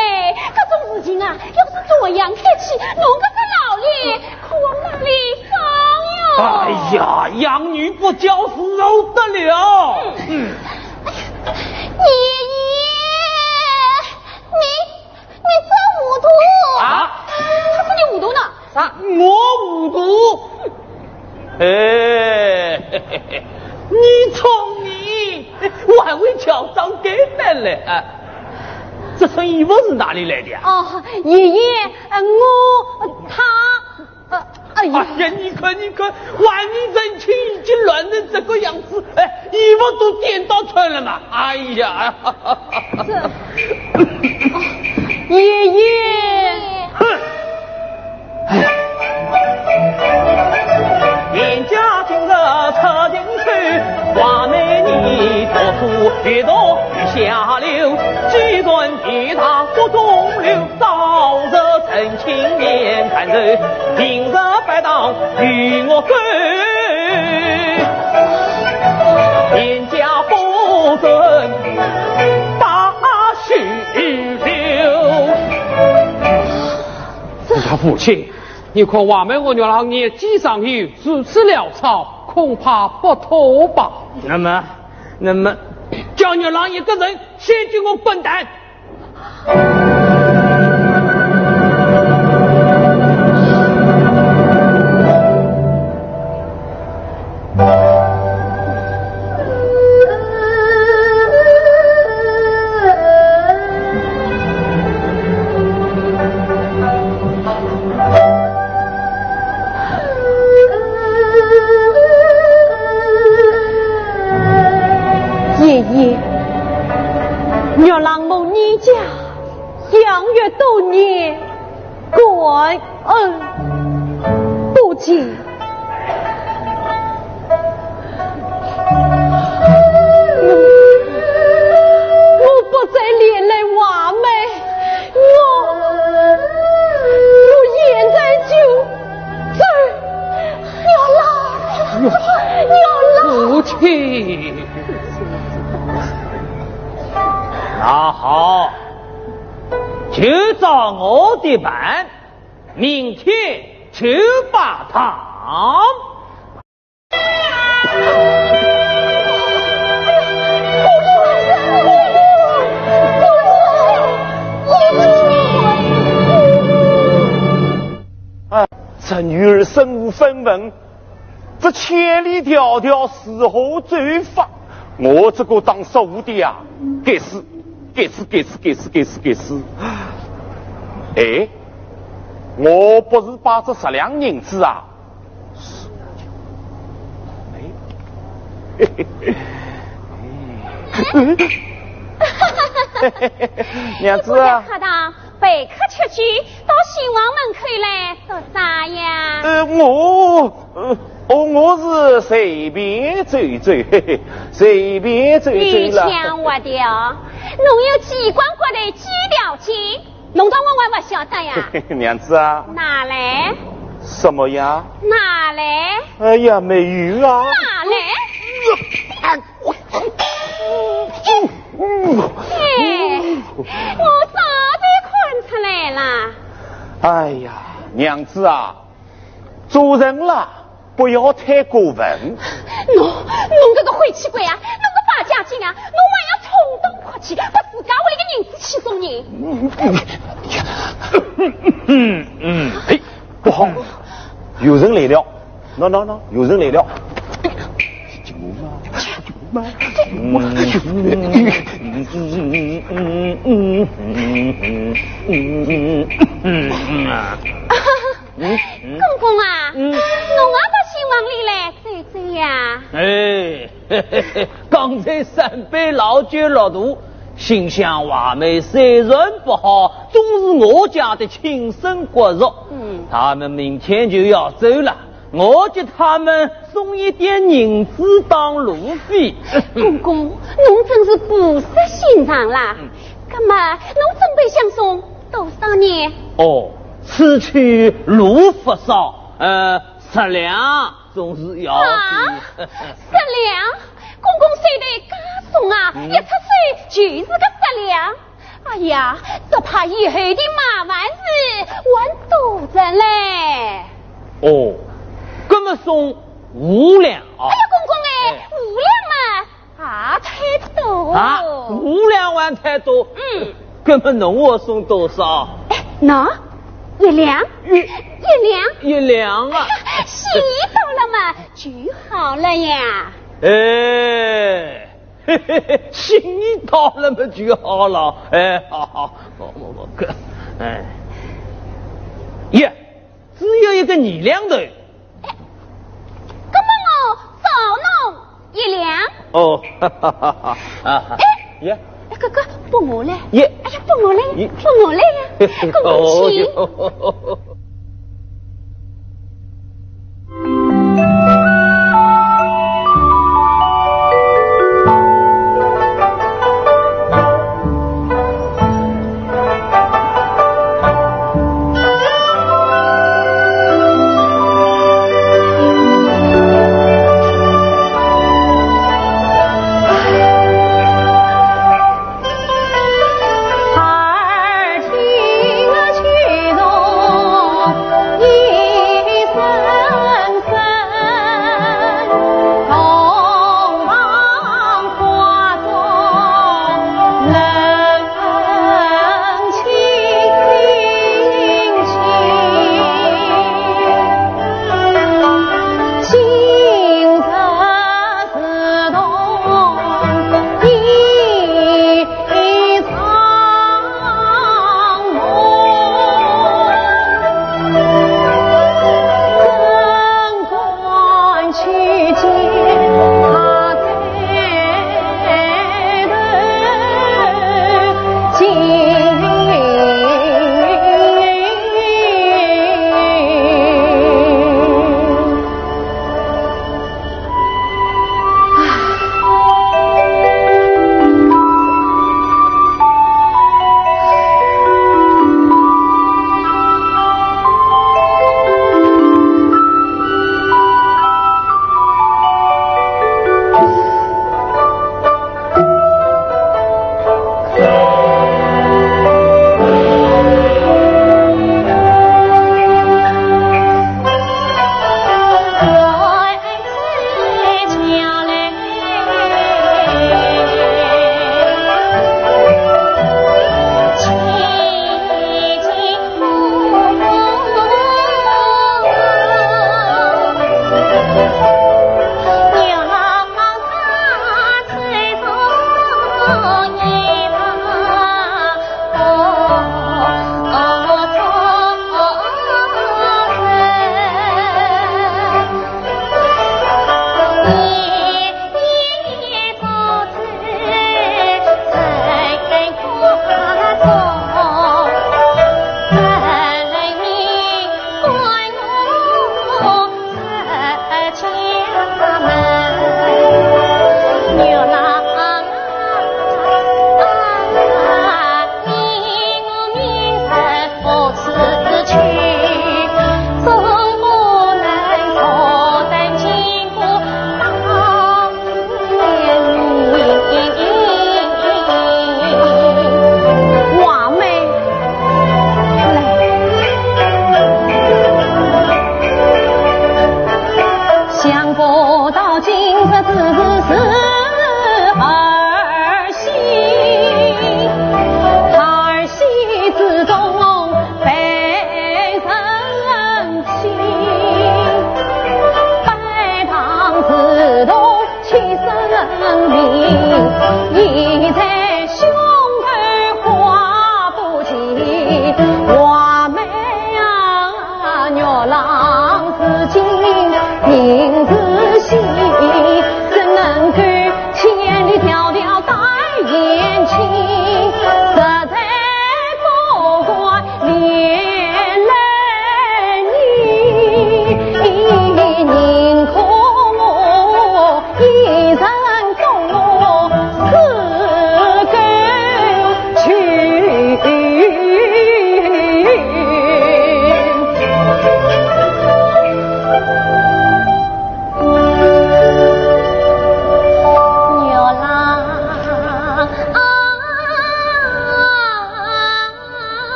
这种事情啊，要是照样下去，侬搿只老脸可往哪里放哟？哎呀，养女不教，如何得了？嗯。爷爷，你，你真糊涂。啊？他说你糊涂呢。 啥？我糊涂？哎，你聪明，我还会巧装给胆嘞啊！这身衣服是哪里来的啊？哦，爷爷，呃，我，呃，他，呃，哎呀，哎呀，你看，你看，外面人情已经乱成这个样子，哎，衣服都颠倒穿了嘛！哎呀，这，哦，爷爷。哼！ 严家今日出行头，话梅你读书一读下流，既然你大不中留，早日成亲免看透，平日拜堂与我归。严家不准把许留。 大父亲，你看话梅和月郎年纪尚幼，如此潦草，恐怕不妥吧？那么，那么，叫月郎一个人先给我滚蛋！ 爷爷，月郎蒙你家养育多年，感恩不尽。我，我不再连累话梅，我，我现在就走。月郎，月郎。父亲。那好，就照我的办，明天就拜堂。 啊，这女儿身无分文，这千里迢迢是何走法？我这个当叔父的呀，该死，该死，该死，该死，该死，该死！哎，我不是把这十两银子啊， 娘子啊。客堂，备客吃酒，到新房门口来做啥呀？呃，我，呃，哦，我是随便走走，嘿嘿，随便走走你了。想我的哦，侬有机关骨头几条筋， 侬当我还不晓得呀？娘子啊。拿来。什么呀？拿来。哎呀，没有啊。拿来。哎，我早就看出来了。哎呀，娘子啊，做人啦，不要太过分。侬，侬这个晦气鬼啊，侬个败家精啊，侬还要冲动阔气，把自家屋里的银子去送人。嗯嗯，哎，不好，有人来了，喏喏喏，有人来了。公公啊，侬也到新房里来走走呀。哎，嘿嘿嘿，刚才三杯老酒落肚，心想话梅虽然不好，总是我家的亲生骨肉。嗯。他们明天就要走了，我给他们送一点银子当路费。公公，侬真是不识欣赏啦。嗯。那么，侬准备想送多少呢？哦，此去路不少，呃，十两总是要的。啊，十两？公公手头介松啊，嗯。一出手就是个十两。哎呀，只怕以后的麻烦事还多着嘞。哦，那么送五两啊。哎呀，公公哎，哎。五两嘛，啊，太多。啊，五两还太多。嗯。那么侬我送多少？哎，喏，一两，一，一两。一两啊。心意到了嘛，就好了呀。哎，嘿嘿嘿，心意到了嘛就好了。哎，好好，我我我个，哎，耶，只有一个二两头。哎，那么我少侬一两。哦，哈哈哈哈，啊，哎，耶，哎，哥哥，拨我嘞。耶，哎呀，拨我嘞，耶，拨我嘞呀，公公请。哦哟。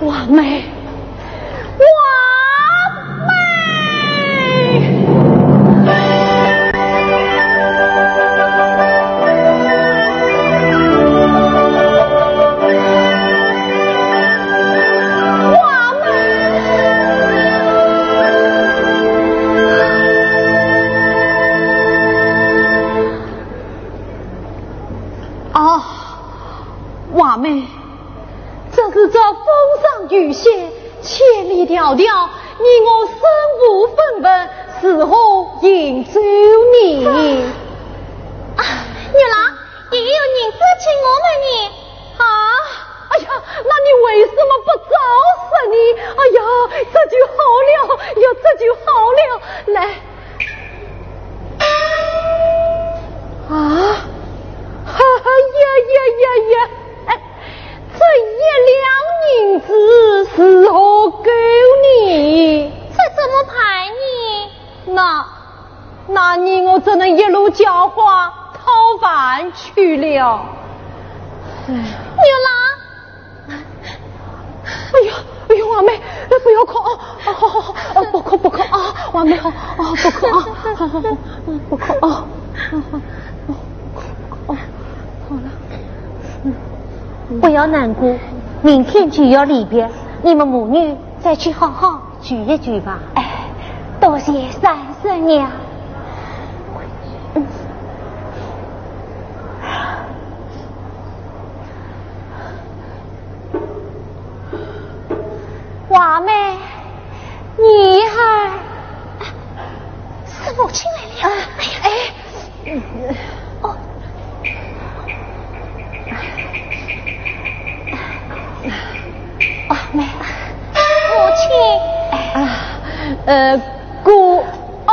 王妹，王妹！啊，王妹，这是这风霜雨雪，千里迢迢，你我身无分文，如何行走呢？啊，月郎，也有银子请我们呢。啊，哎呀，那你为什么不早说呢？哎呀，这就好了，呀，这就好了。来，啊，哎呀呀呀呀！哎，这一两银子如何够呢？这怎么办呢？那，那你我只能一路浇花讨饭去了。哎。月郎，哎呀，哎呦，王妹，哎，不要哭啊！啊，好，好，好，啊，不哭，不哭啊，王妹，好，啊，不哭啊，好，好，好，嗯，不哭啊，好，好，好，不哭啊，好了。不要难过，明天就要离别，你们母女再去好好聚一聚吧。哎，多谢三叔娘。王妹，你还……是母亲来了。哎呀，哎，哦，王妹，母亲。啊，呃，姑，哦，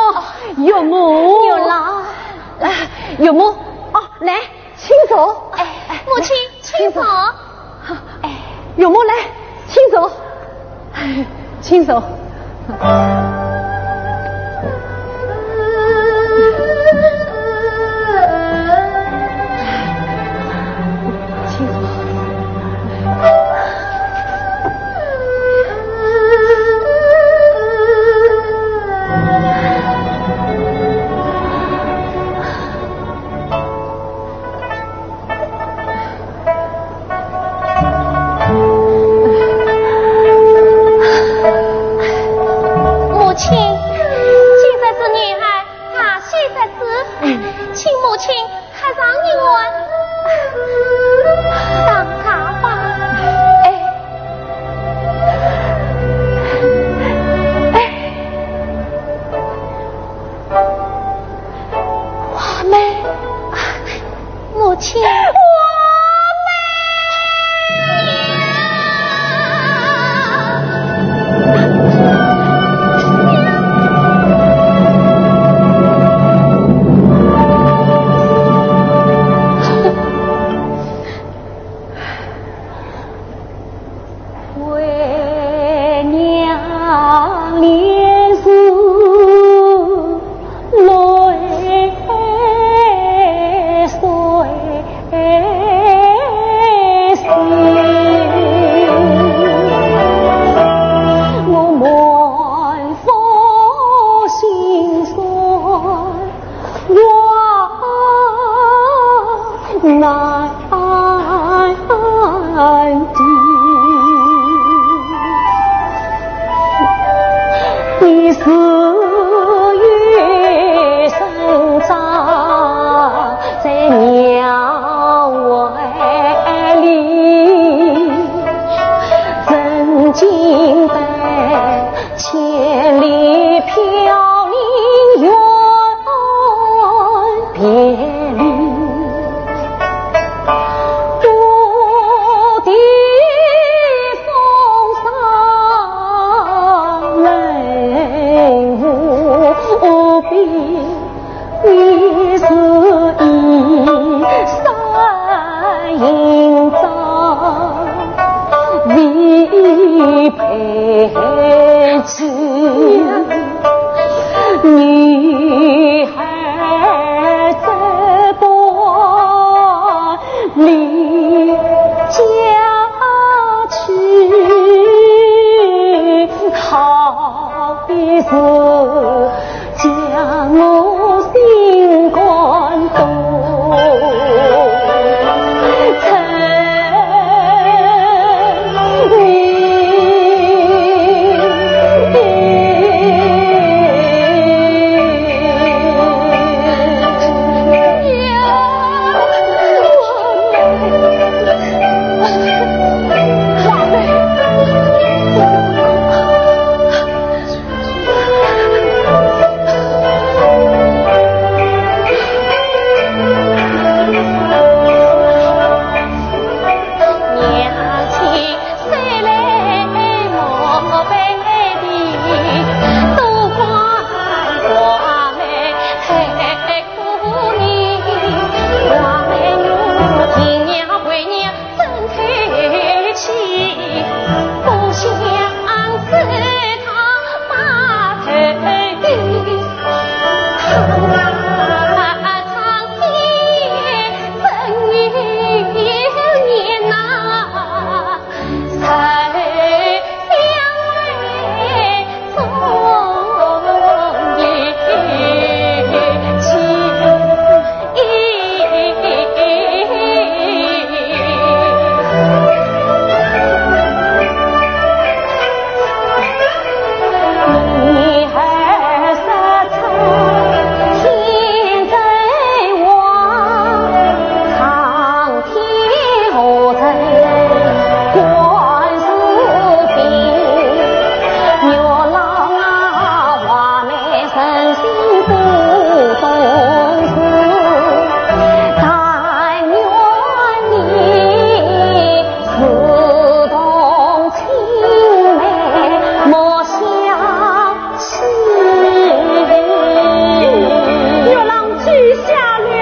岳母。月郎。啊，岳母，哦，来，请坐。哎，母亲，请坐。好，哎，岳母来，请坐。哎，请坐。请坐。母亲，今日是女儿大喜日子，请母亲客上一碗，当茶吧。哎，哎。 王妹，母亲。王妹！女儿只把离家去，好比是 将我心肝动。月郎记下了。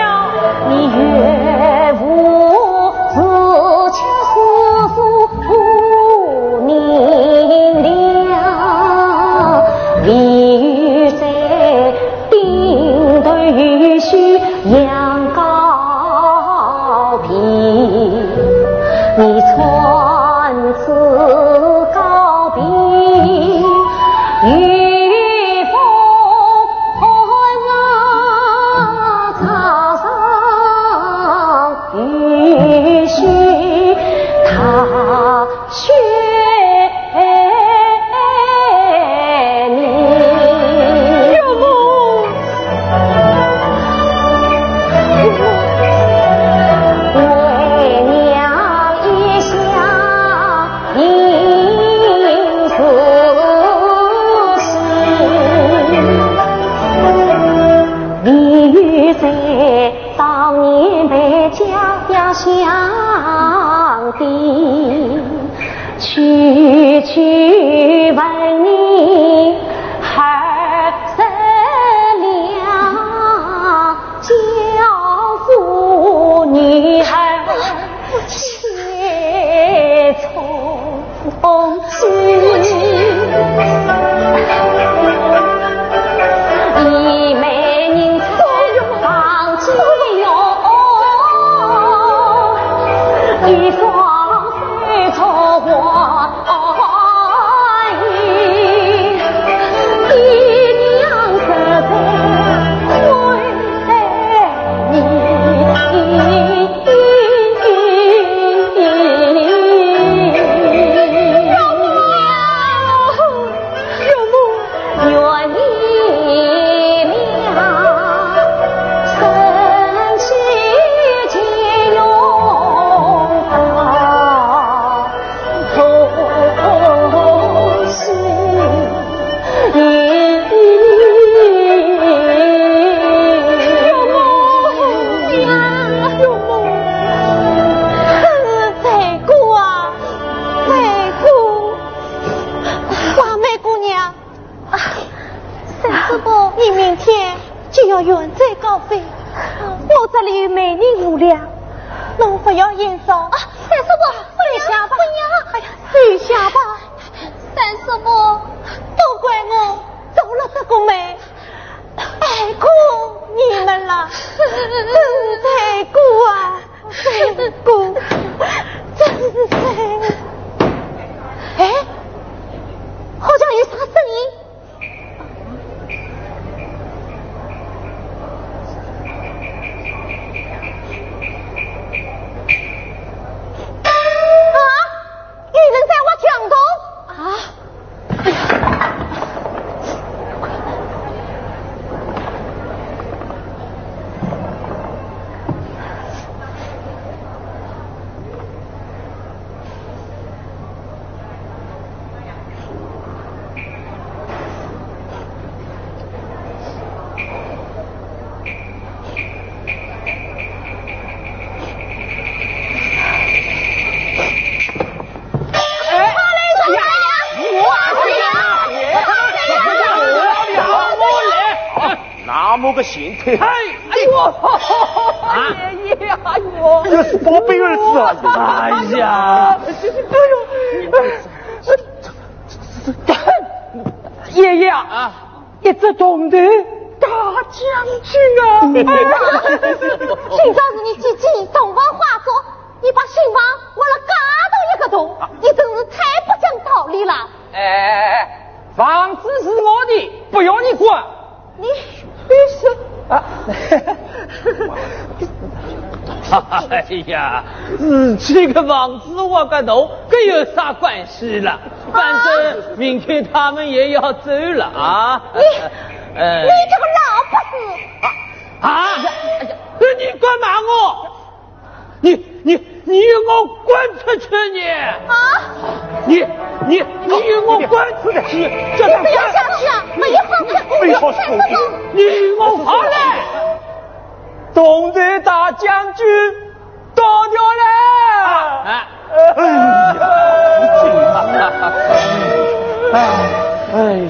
什么？都怪我做了这个媒，害苦你们了，真罪过啊，罪过，真罪。哎，好像有啥声音。 啊，有人在挖墙洞。啊，哎呀。那么个心态。哎，哎呦，啊？爷爷，哎呦。哎呀，是宝贝儿子啊。哎呀。哎呦，爷爷啊，啊。一只铜头大将军啊。今朝是你姐姐洞房花烛，你把新房挖了介大一个洞，你真是太不讲道理了。哎，房子是我的，不用你管。 你，你是，啊。哎呀，是这个房子我个头，跟有啥关系了？反正明天他们也要走了啊。你，哎。你这个老不死！啊，啊，哎呀，你干嘛我？ 你，你，你与我滚出去，你！啊？你，你，你与我滚出去！你，叫他滚！你不要下去啊！没有好看，没有好看。你与我上来！东北大将军到了！啊，哎。哎呀，你这个，哎，哎呀。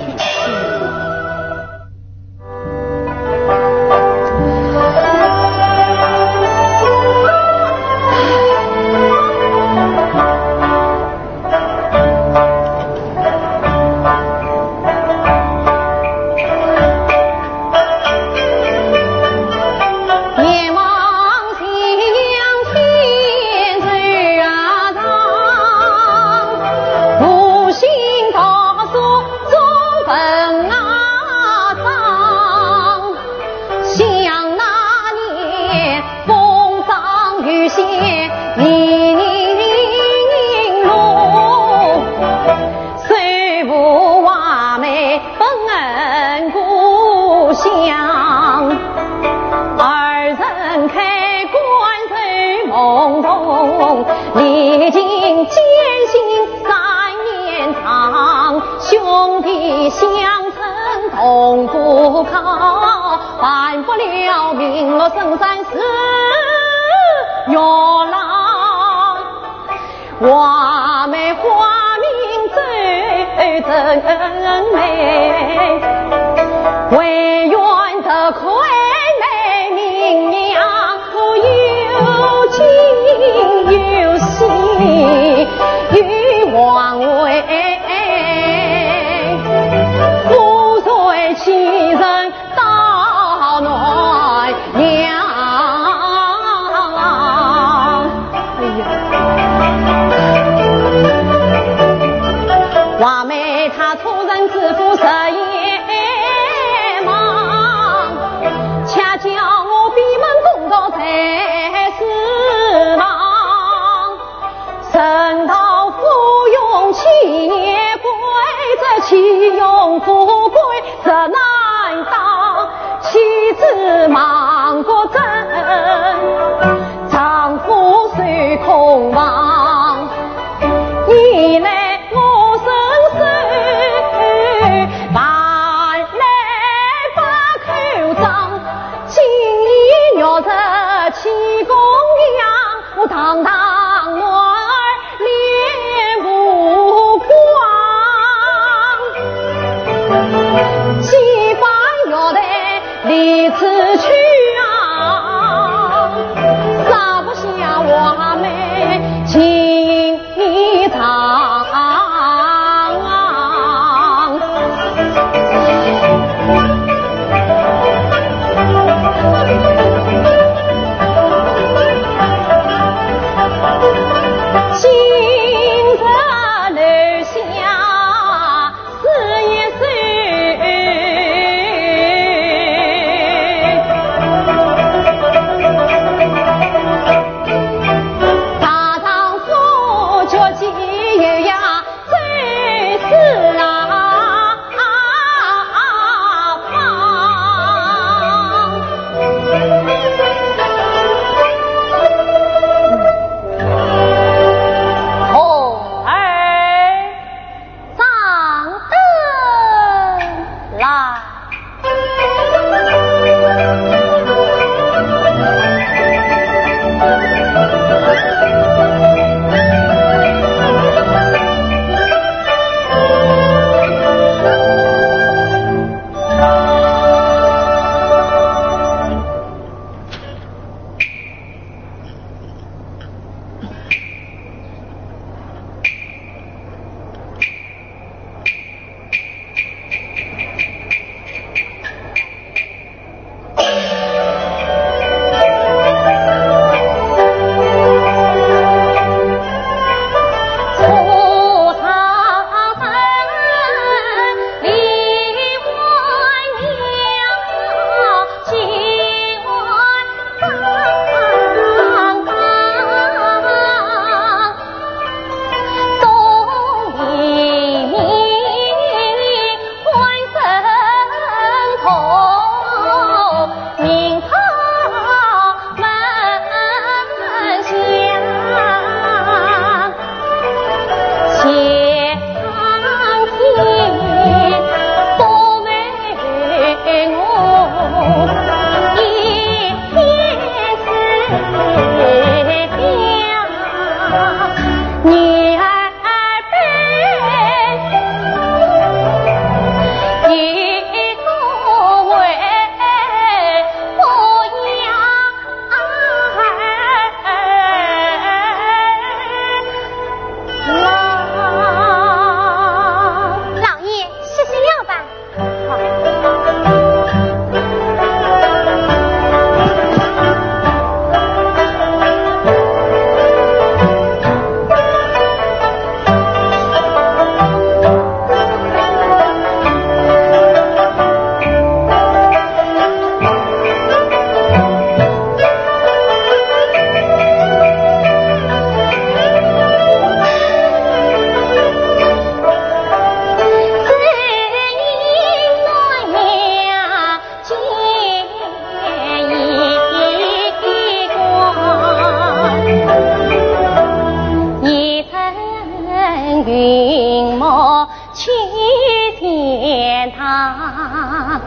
天堂，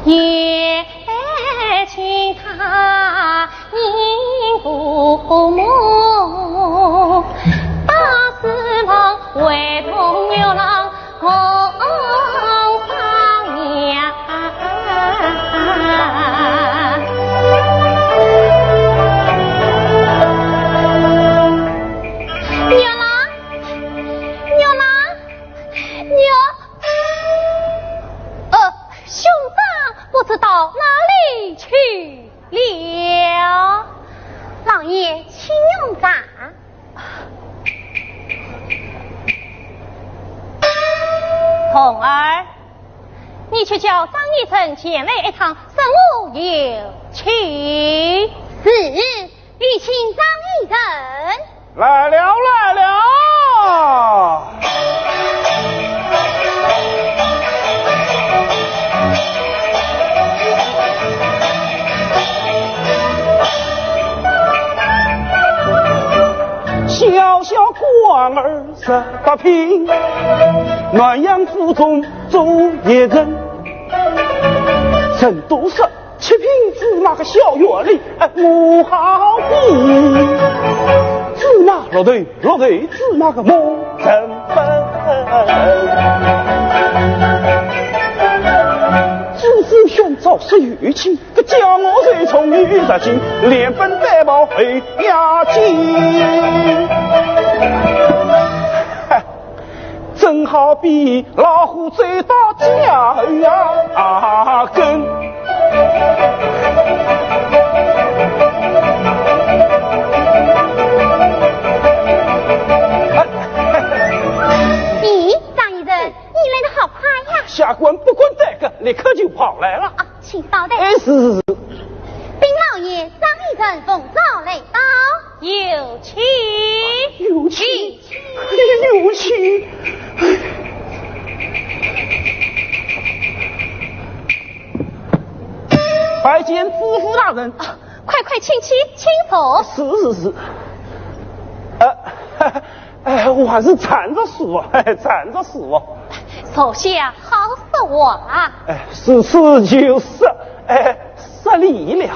也请他。 呃，兄长不知到哪里去了？老爷，请用茶。童儿，你去叫张义成前来一趟，问候有请。是，有请张义成。 来了，来了。小小官儿十八品，南阳府中做一人，人都说 七品芝麻个小园里，哎，我好比。芝麻绿豆，绿豆芝麻个磨成粉。知府宣召是有请，搿叫我随从有入京，连本带报回衙门。 正好比老虎走到街后啊，啊，跟。咦，张义成，你来得好快呀！下官不敢耽搁，立刻就跑来了。啊，请稍等。哎，是，是，是。禀老爷，张义成奉诏来到。 有请。有请。有请。拜见知府大人。啊，快快请起，请坐。是，是，是。呃，哎，我还是站着舒服，站着舒服。坐下好说话。哎，是，是，就是，哎，失礼了。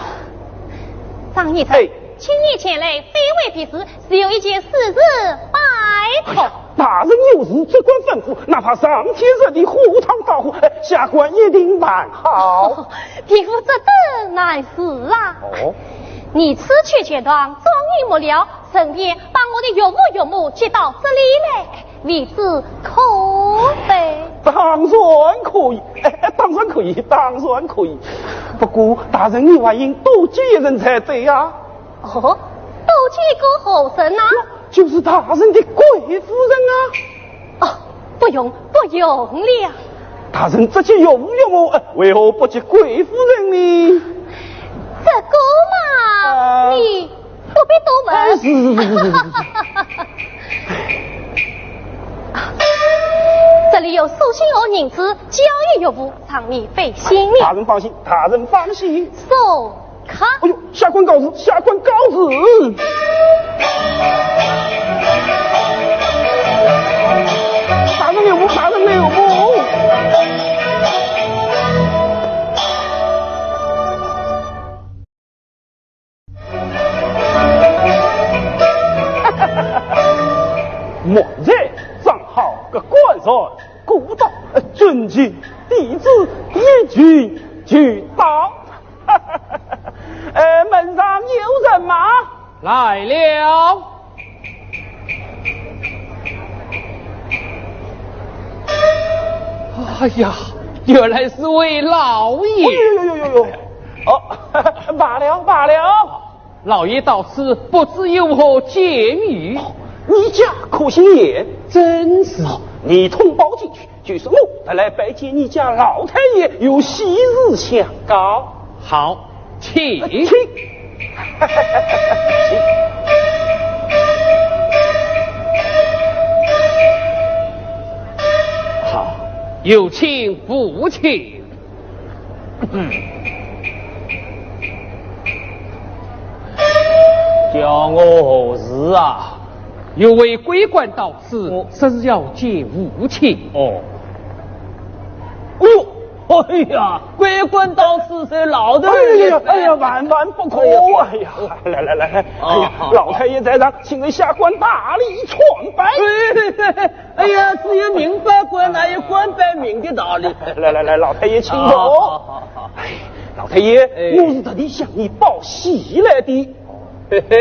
张义成，哎。 请你前来非为别事，是有一件私事拜托。哎呀，大人有事只管吩咐，哪怕上天入地，火炭着火，哎，下官一定办好。哦，别府这等难事啊。哦。你此去钱塘，终于末了，顺便把我的岳父岳母接到这里来。 你知可否？当然可以，哎，哎，当然可以，当然可以。不过大人你还应多接一人才对呀。哦，多接一个何人呐？就是大人的贵夫人啊。哦，不用，不用了。大人只接岳父岳母，哎，为何不接贵夫人呢？这个嘛，啊。你 不必多问。哎，是，是，是，是，是。这里有书信和银子，交与岳父，让你费心了。大人放心，大人放心。送客。哎呦，下官告辞，下官告辞。大人留步，大人留步。 莫非正好个官船过道，尊敬弟子一举就到。呃，门上有人吗？来了。 哎呀，原来是位老爷。哎呦呦呦呦呦！哦，罢了罢了。老爷到此，不知有何见面？哦，你家可姓严？曾氏。哦，你通报进去，就是我特来拜见你家老太爷，有喜事相告。好。 请。请。好，有请父亲。嗯。叫我何事啊？有位贵官到此，哦。说是要见父亲。哦。哎呀，贵官到此，老头儿也在。哎呀，哎呀，万万不可！哎呀，来来来来，哎呀，老太爷在上，请人下官大礼参拜。哎呀，只有明白官，哪有官拜民的道理？来来来，老太爷请坐。哎，老太爷，我是特地向你报喜来的。嘿嘿，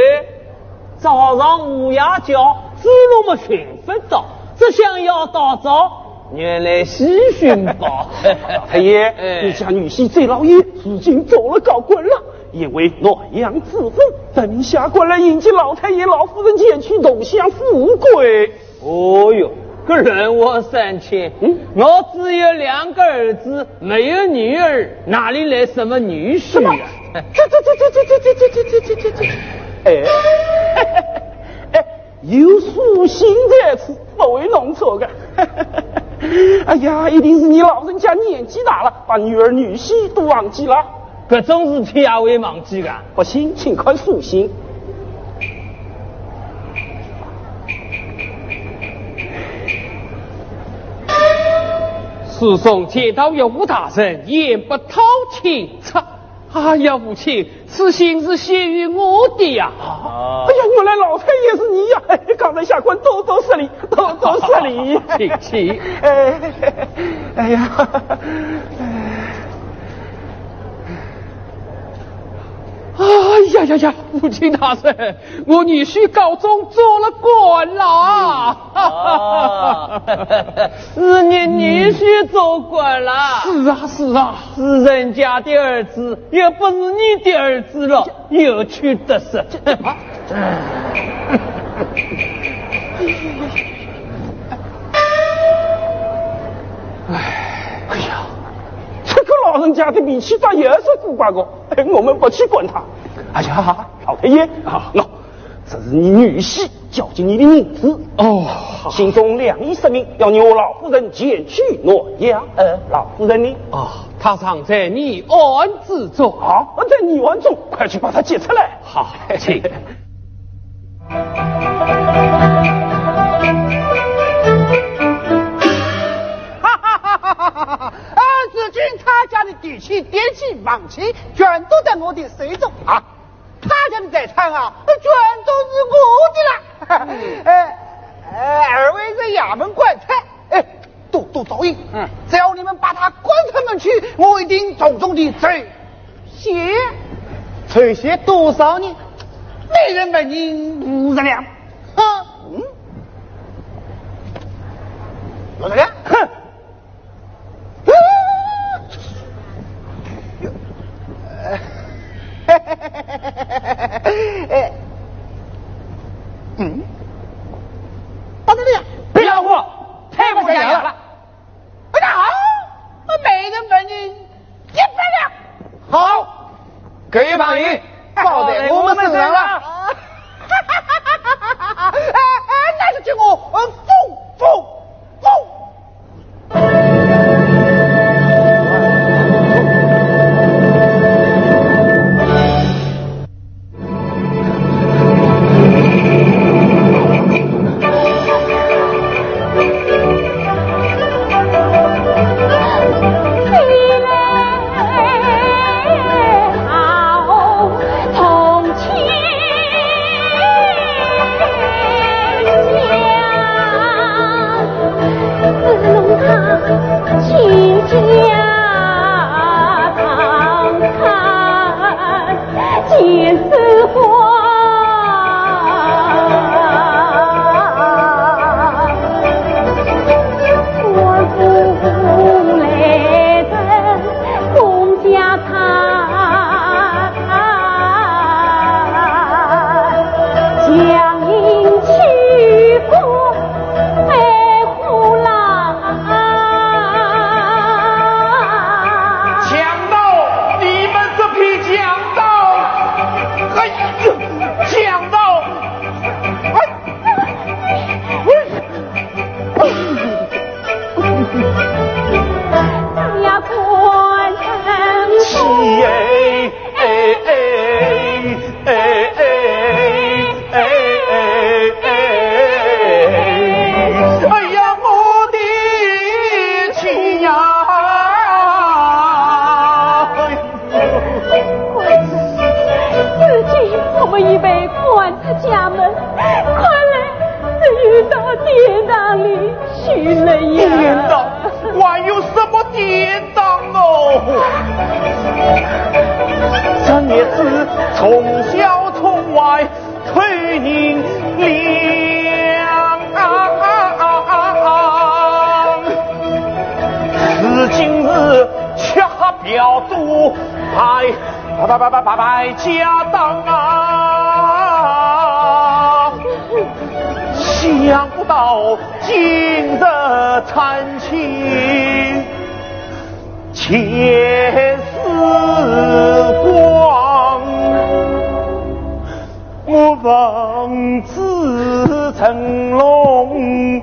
早上乌鸦叫，猪猡么寻勿到，这厢要到早，原来喜讯报。老太爷，哎，你家女婿周老爷如今做了高官了，也为洛阳知府，等下官来迎接老太爷、老夫人前去同享富贵。哦哟，搿人我三千，嗯，我只有两个儿子，没有女儿，哪里来什么女婿啊？这这这这这这这这这这这这这，哎，哎，有书信在此，不会弄错的。哎呀，一定是你老人家年纪大了，把女儿女婿都忘记了。搿种事体也会忘记的？不信，请看书信。书中见到岳父大人，言不讨亲哉。哎呀，父亲， 此信是写于我的呀。哎呀，原来老太爷是你呀！哎，刚才下官多多失礼，多多失礼。请起。哎，哎呀，哎呀呀呀，父亲大人，我女婿高中做了官啦。啊，是你女婿做官啦？是啊，是啊。是人家的儿子，又不是你的儿子了，有趣得失。这，啊，哎，哎呀，这个老人家的脾气倒也是古怪个。哎，我们不去管他。哎呀，老太爷啊，喏，这是你女婿交给你的银子。哦，好。信中两意说明，要你和老夫人前去洛阳。呃，老夫人呢？啊，她尚在nev安之中。啊，在nev安中，快去把她接出来。好，请。哈哈哈哈哈哈！啊，如今他家的地契、电器、房契，全都在我的手中啊。他家的财产啊，全都是我的了。嗯。哎，哎，二位是衙门官差，哎，多多照应。嗯。只要你们把他赶出门去，我一定重重的酬谢。酬谢多少呢？每人纹银五十两。啊，嗯，五十两？哼！哎，嗯，到这里啊。别含糊，太不像样了。 哎呀，好，每人纹银一百两。好，这一纹银包在我们身上了。哎，哎，那就给我，呃，封，封，封。衙门，快来，这又到殿堂里去了呀！殿堂？还有什么殿堂哦？这日子从小从坏透人良，如今是吃喝嫖赌，败，败，败，败，败，败家当啊！想不到今日参见 前世光，我奉子成龙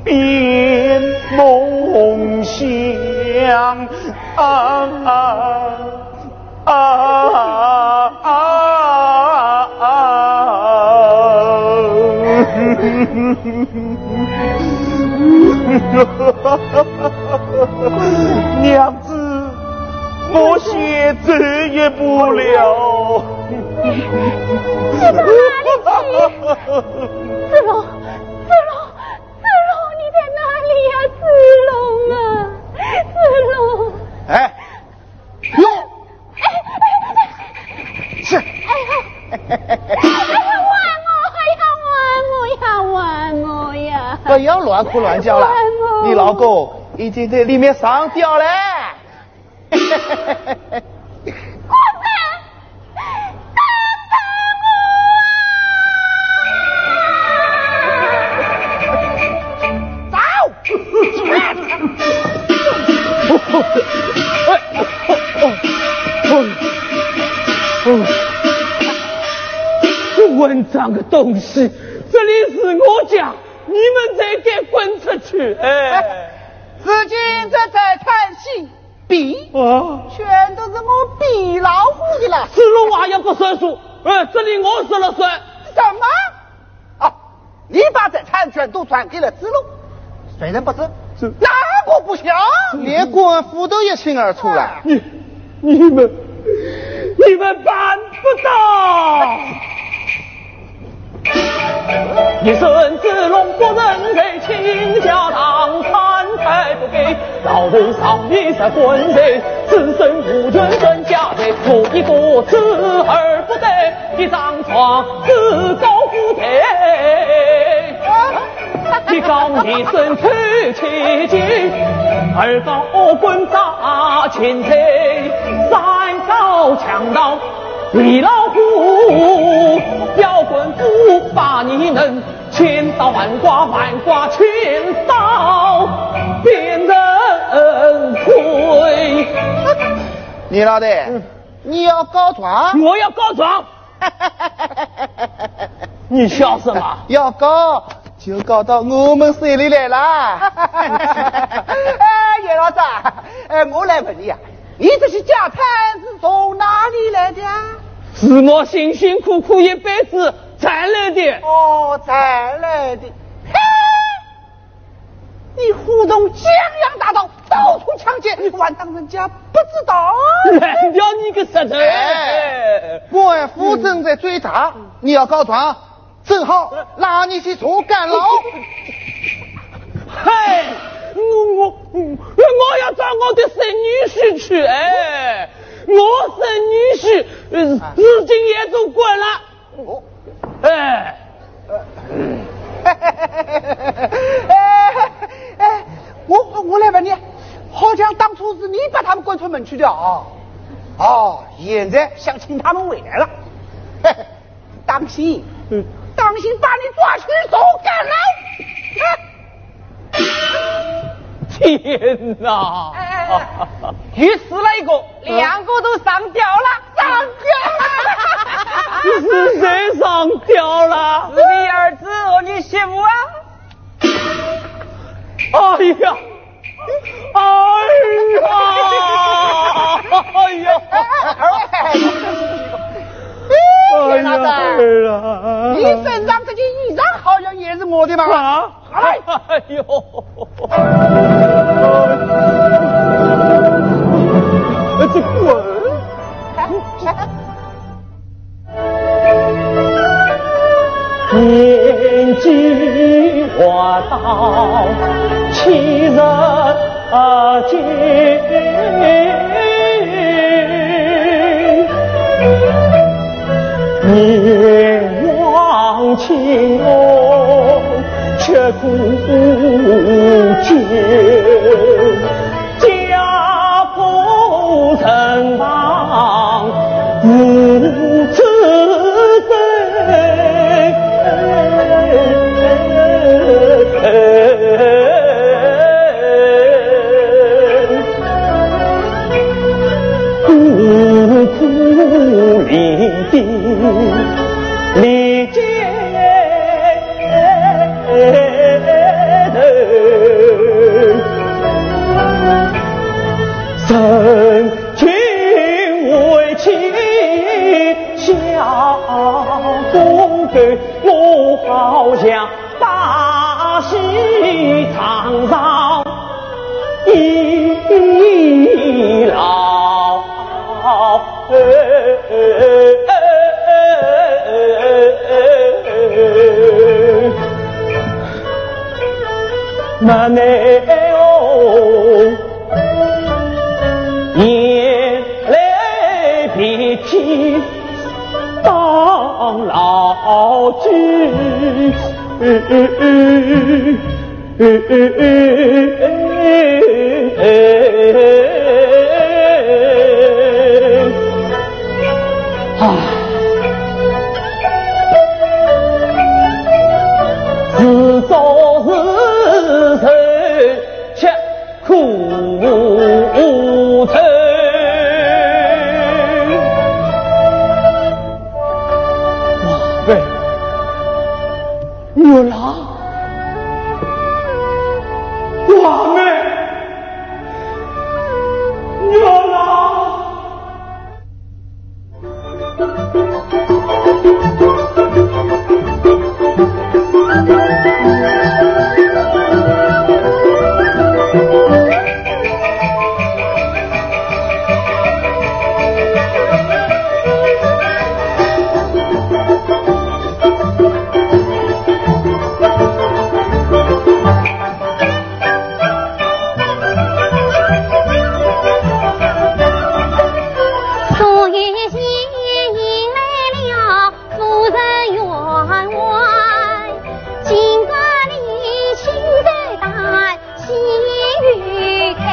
变梦乡啊啊啊啊！娘子， 我先走一步了。你到哪里去？子龙，子龙，子龙，你在哪里呀？子龙啊，子龙。哎，哟，是。哎呀，哎呀，还我，还我呀，还我呀。不要乱哭乱叫了，还我。你老公已经在里面上吊了。 混账的东西，这里是我家，你们才该滚出去！哎，如今这财产是 弊？啊？全都是我毕老虎的了。子龙还要不算数，呃，这里我说了算。什么？啊，你把财产全都传给了子龙，谁人不知？是。哪个不晓？连官府都一清二楚了。你，你们，你们办不到。 一身子龙不能给，倾家荡产太不给。老头上面是官人，子孙无权传家业，我一个子而不得，一张状子告不得。一告你身偷千金，二告滚打千岁，三告强盗 李老虎，表官府把你弄，千刀万剐，万剐千刀，变人亏。李老弟，嗯。你要告状？我要告状。你笑什么？要告， 就告到我们手里来啦。哎，严老师啊，哎，我来问你啊，你这些家产是从哪里来的啊？是我辛辛苦苦一辈子赚来的。哦，赚来的。嘿，你胡同江洋大盗，到处抢劫，你还当人家不知道啊？烂掉你个舌头！哎，官府正在追查，你要告状， 正好拉你去坐监牢。嘿，我，我，我要找我的孙女婿去，哎，我孙女婿，呃，如今也做官了。哦。哎。哎，哎，我，我来问你，好像当初是你把他们赶出门去的啊？哦，现在想请他们回来了。 当心，嗯。当心把你抓去坐监牢。天哪！哎，哎，哎，又死了一个，两个都上吊了，上吊了！是谁上吊了？是你儿子和你媳妇啊。哎呀！ 哎呀！哎呀！哎，哎，哎，哎，哎呀，哎呀！你身上这件衣裳好像也是我的嘛？啊？哎！哎呦！哎，这滚！人情为妻，小公子，我好像把戏场上一老。妹妹哦，眼泪鼻涕当老酒。唉。 自作自受吃苦头。哇，喂，月老，哇，妹，月老。 所以前迎来了夫人员外，今朝里请人带喜与开。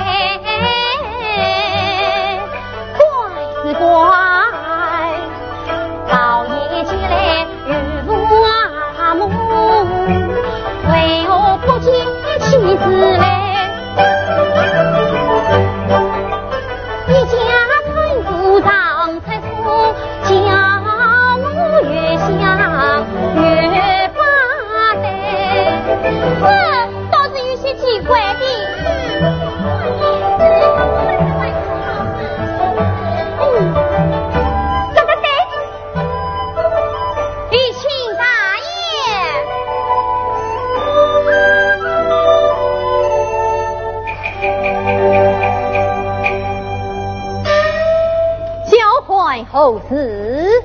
怪是怪，老爷前来 又无阿母，为何不见妻子来？一家春风常在树，叫我越想越发呆。这倒是有些奇怪的。嗯，说得对。 有请大爷。交换何事？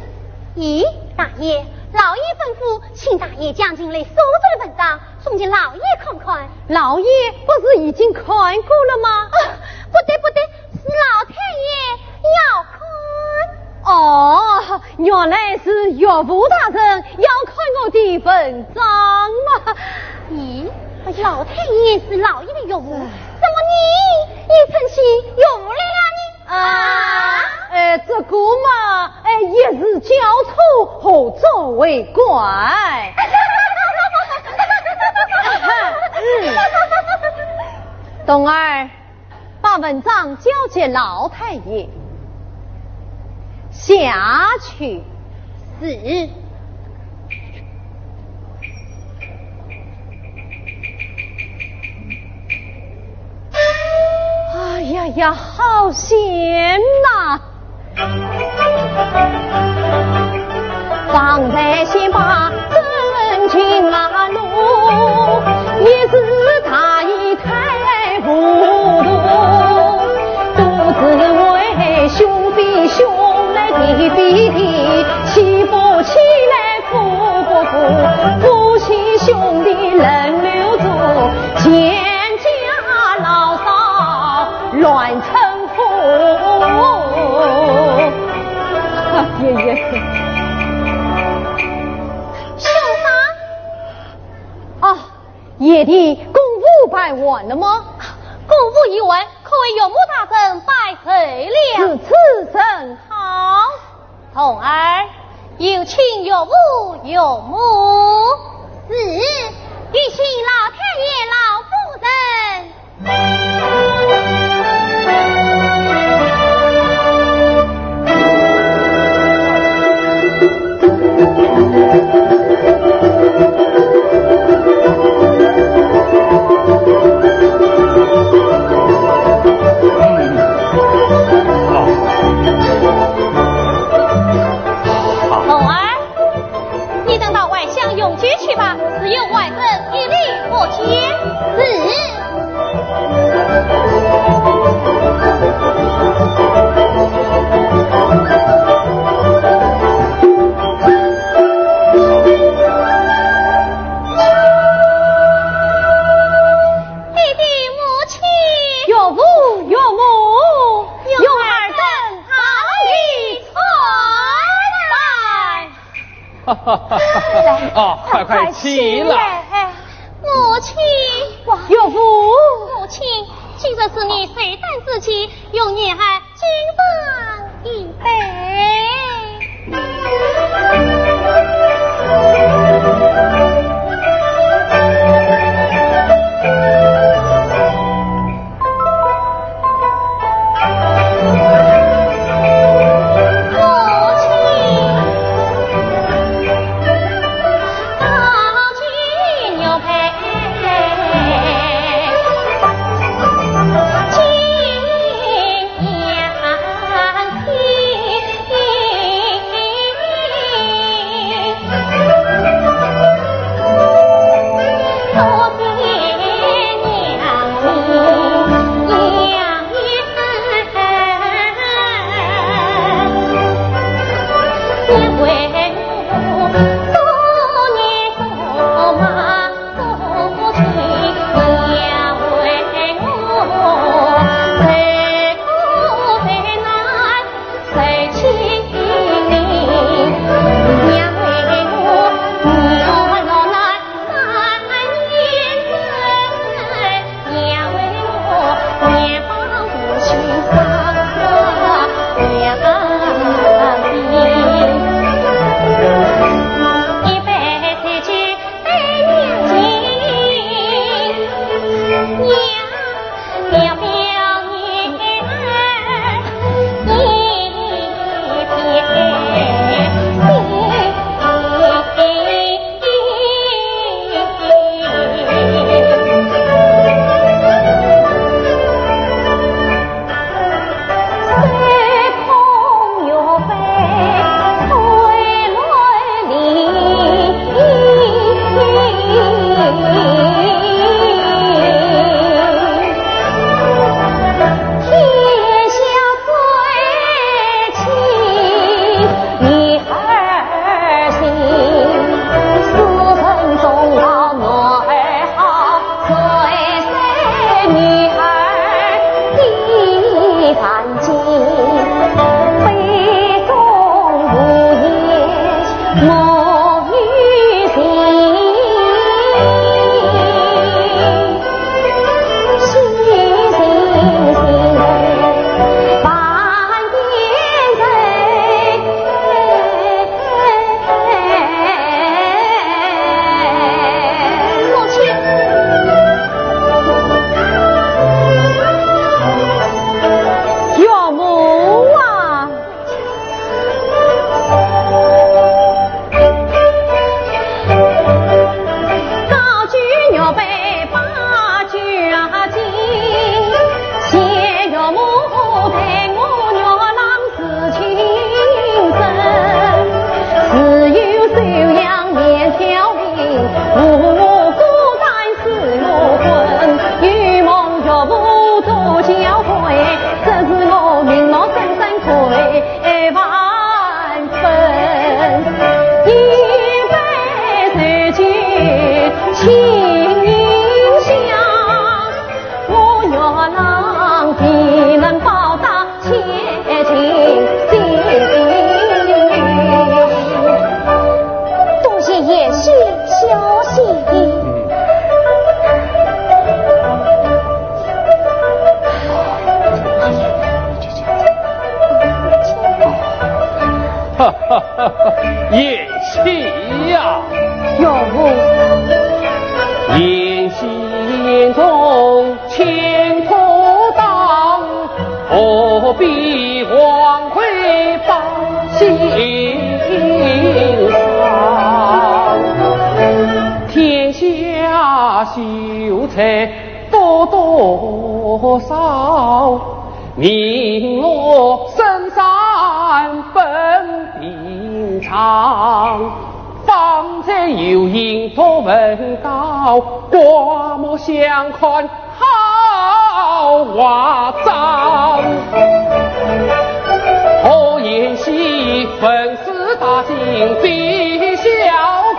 咦，大爷，老爷吩咐，请大爷将近来所有的文章送给老爷看看。老爷不是已经看过了吗？啊，不对，不对， 是老太爷要看。哦，原来是岳父大人要看我的文章嘛。咦，老太爷是老爷的岳父，怎么你也成起岳父来了呢？啊？哎，这个嘛，哎，一时交错，何足为怪。嗯，童儿， 把文章交给老太爷。下去。是。哎呀呀，好险呐！ 方才先把真情啊弄，也是大意太糊涂。都只为兄比兄来弟比弟，气不气来哭不哭，夫妻兄弟轮流做，全家牢骚乱成 哦，爷爷。受伤？哦，爷的公务办完了吗？公务已完，可为岳母大人拜寿了。如此甚好。 童儿，有请岳父岳母。是，有请老太爷老夫人。来，哦，快快起来。快起来。母亲。岳父。母亲，今日是你寿诞之期，容女儿 敬上一杯。母亲。多谢贤婿孝心。贤婿呀，岳父。贤婿眼中 前途当，何必忘怀把心伤？天下秀才多多少，名落孙山本平常。 方才有幸读文稿，刮目相看好画张。何贤婿文思大进最晓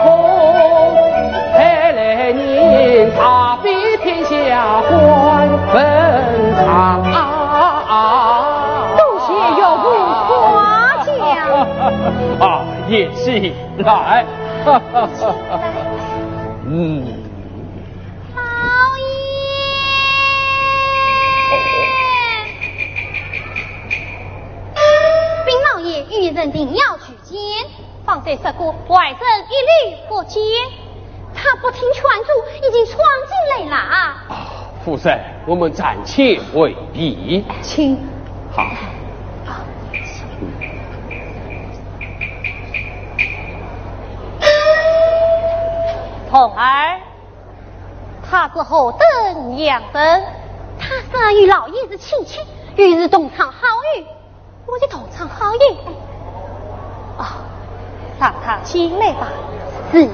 空，才来人察比天下官文章。多谢岳父夸奖。啊，也是来。嗯。老爷，禀老爷，有人定要求见。方才说过，外人一律不见。他不听劝阻，已经闯进来了。啊，夫人，我们暂且回避。请。好。童儿，她是何等样人？她说与老爷是亲戚，又是同窗好友。我的同窗好友？哦，让她进来吧。是。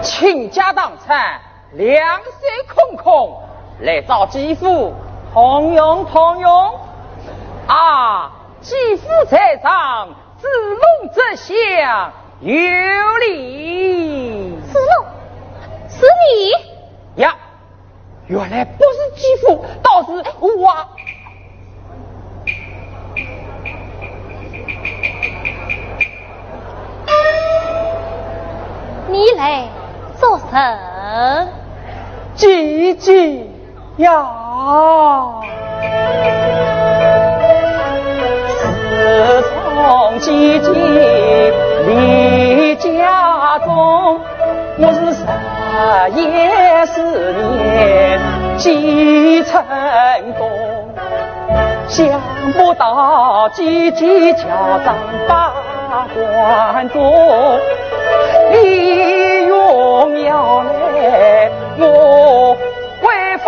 倾家荡产，两手空空，来找继父通用通用。啊，继父在上，子龙这厢有礼。子龙，是你？呀，原来不是继父，倒是我啊。你来作甚？姐姐呀！自从姐姐离家中，我是日夜思念几成功。 想不到姐姐巧上把关中，李荣要来我威风。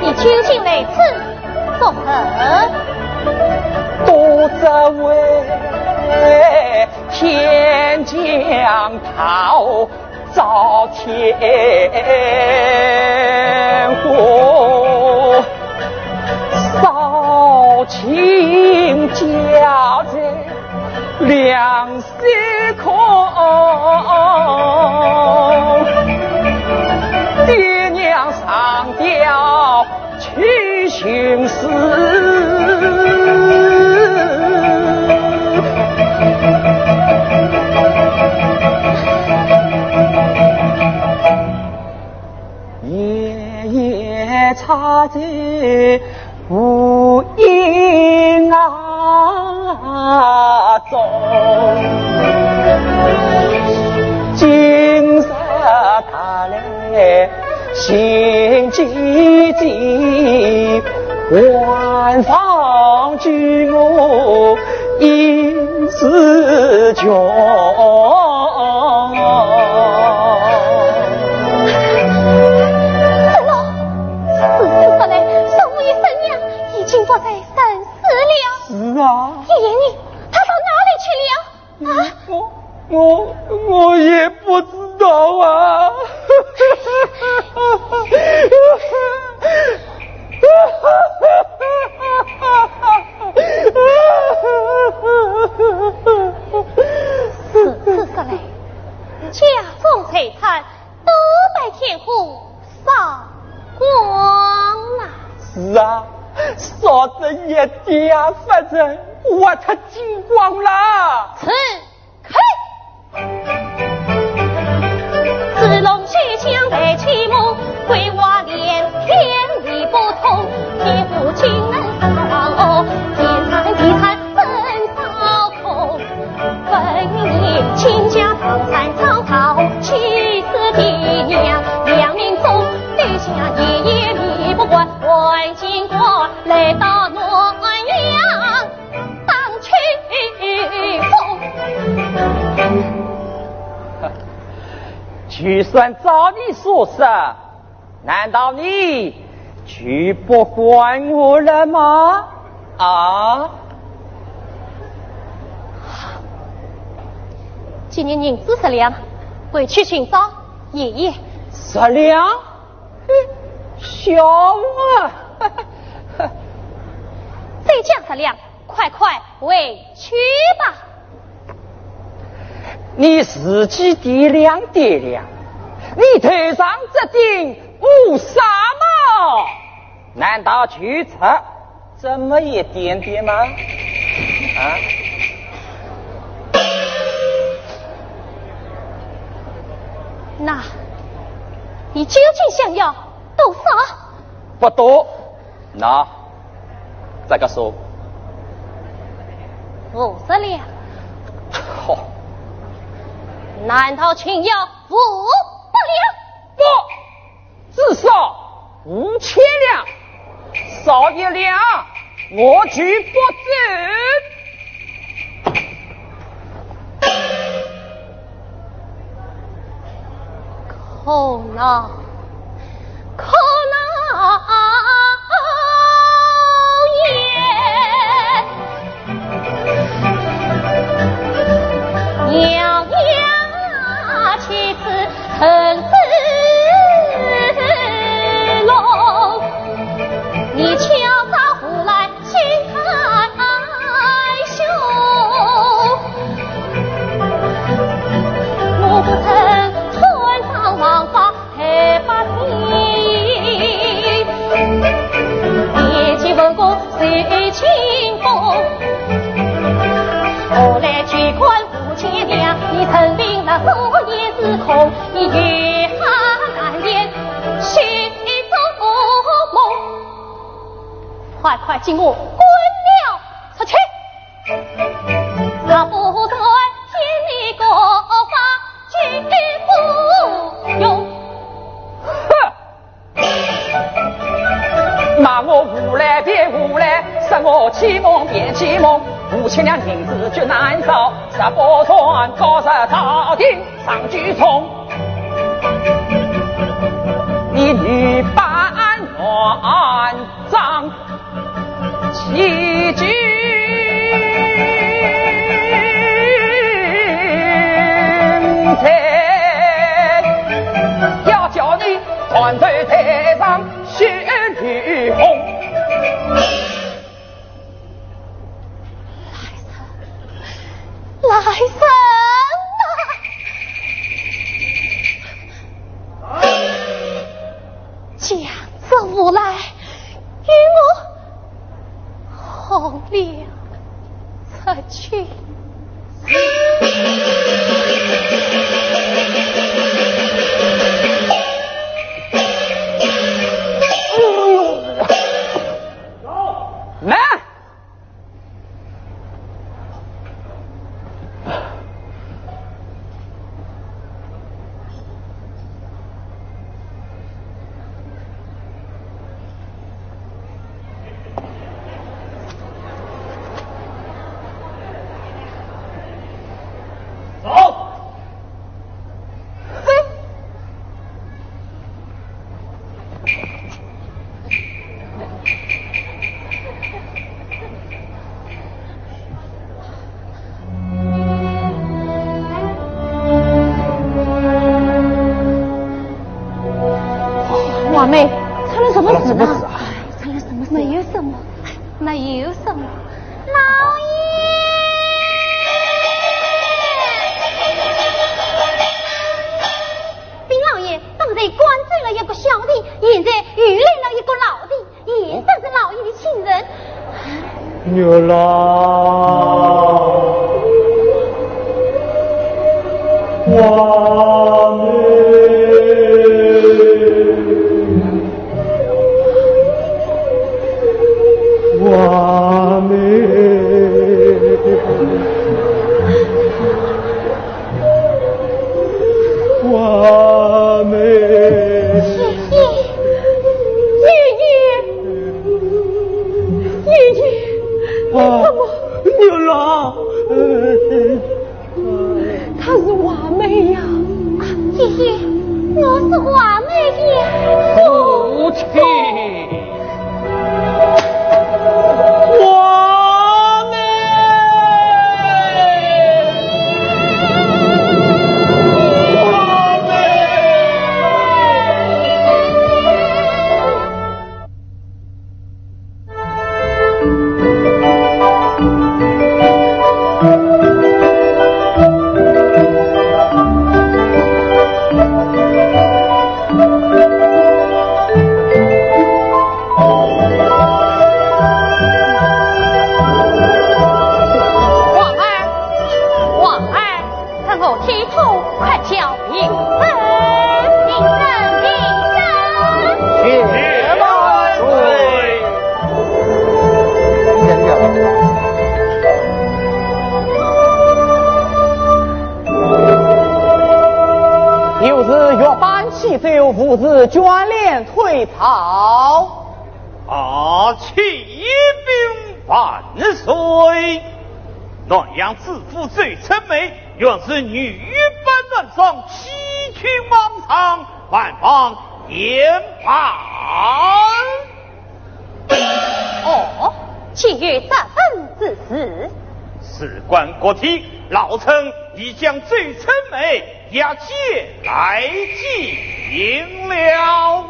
你究竟来此作甚？都只为天降桃 遭天祸，扫倾家财两手空，爹娘上吊 去寻死。夜夜插在无影啊中，今日他来 寻姐姐，万方救我一时穷。子龙，此事说来，叔父与婶娘已经不在人世了。是啊。爷爷呢？他到哪里去了？ 啊？我，我，我也不知道啊。此事说来，家中财产 都被天火烧光了。是啊，烧得一点也不剩，挖脱精光了。吃亏！子龙手相为其母，鬼话连篇理不通，天火竟能烧哦，天山地山 本少空。本年亲家唐山曹操，气死爹娘两命中，留下爷爷米不管，还清官来到南阳当秋风。就算照你所说， 难道你就不管我了吗？啊？今年银子十两，回去寻找爷爷。十两？哼，小啊！再加十两，快快回去吧。你自己掂量掂量，你头上这顶乌纱帽，难道就值这么一点点吗？啊？那，你究竟想要多少？不多。 那，这个数。五十两。嚯！难道竟要五百两？不，至少五千两，少一两我就不走。 可恼，可恼也！咬牙切齿吞吞龙，你巧招无赖 心太凶。我不曾穿上王法害百姓，眼见文公受清风，我来举官五千两，你陈琳那双眼似空，你有何难言，心中梦。 快快将我关了出去！若不然见你国法绝不容。哼！骂我无赖便无赖，说我欺梦便欺梦，五千两银子绝难找，若不然告上朝廷 上九重，你女扮男装，欺君罪，要叫你断头台上血流红。 来人，来人呐！将这无赖与我放了出去。来！ 走。王妹，出了什么事呢？出了什么事啊？出了什么事？没有什么，没有什么。老爷！禀老爷，刚才关走了一个小弟，现在又来了一个老弟，也正是老爷的亲人。月老，王妹。 王妹，王妹。爷爷，爷爷，爷爷，啊，怎么？月老。 她是王妹呀。啊，姐姐，我是王妹的。母亲。王妹。王妹。 王你就无事眷恋退朝。啊，启禀万岁！南阳知府周春梅原是女扮男装，欺君罔上，万望严办。哦，竟有这等之事？事关国体，老臣已将周春梅 押解来京了。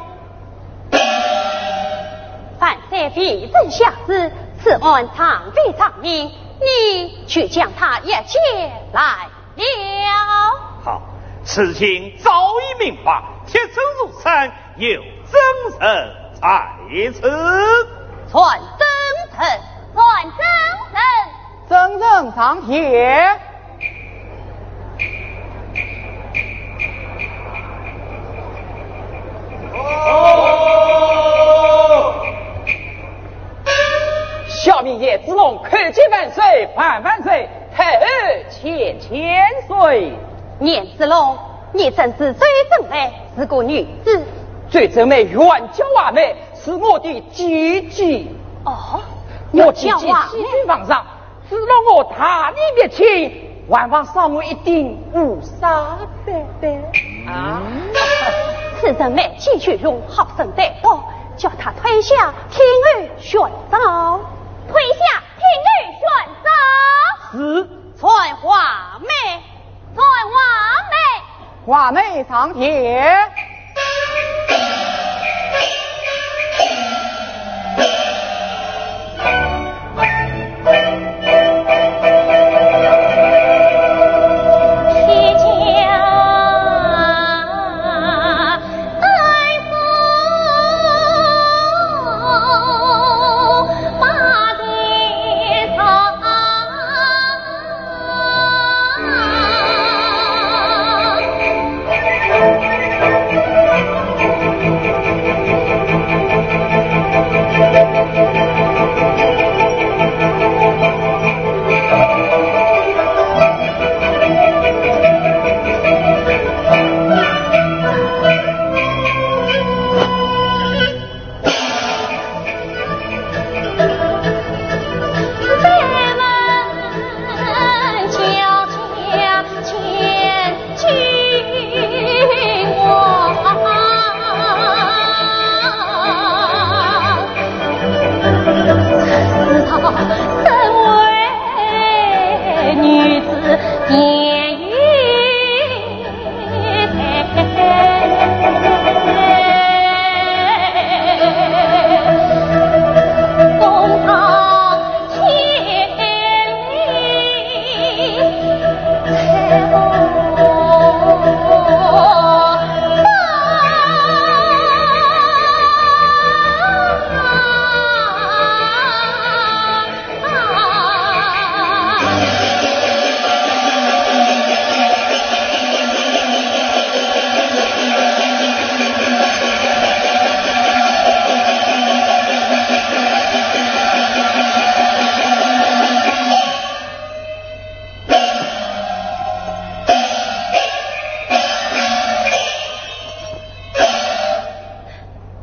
万岁未曾下旨，此案尚未查明，你就将她押解来了。好，此情早已明白，铁证如山，有证人在此。传证人，传证人。 证人上前。小民严子龙叩见万岁，万万岁，太后千千岁。严子龙，你怎知周春梅是个女子？周春梅原叫华梅，是我的姐姐。哦，我姐姐欺君罔上， 知道我大义灭亲，还望赦我一点，无赦再拜。啊！此人眉间有用，好生歹毒，叫她退下，听候选招。退下，听候选招。是。传华梅，传华梅。 华梅上前。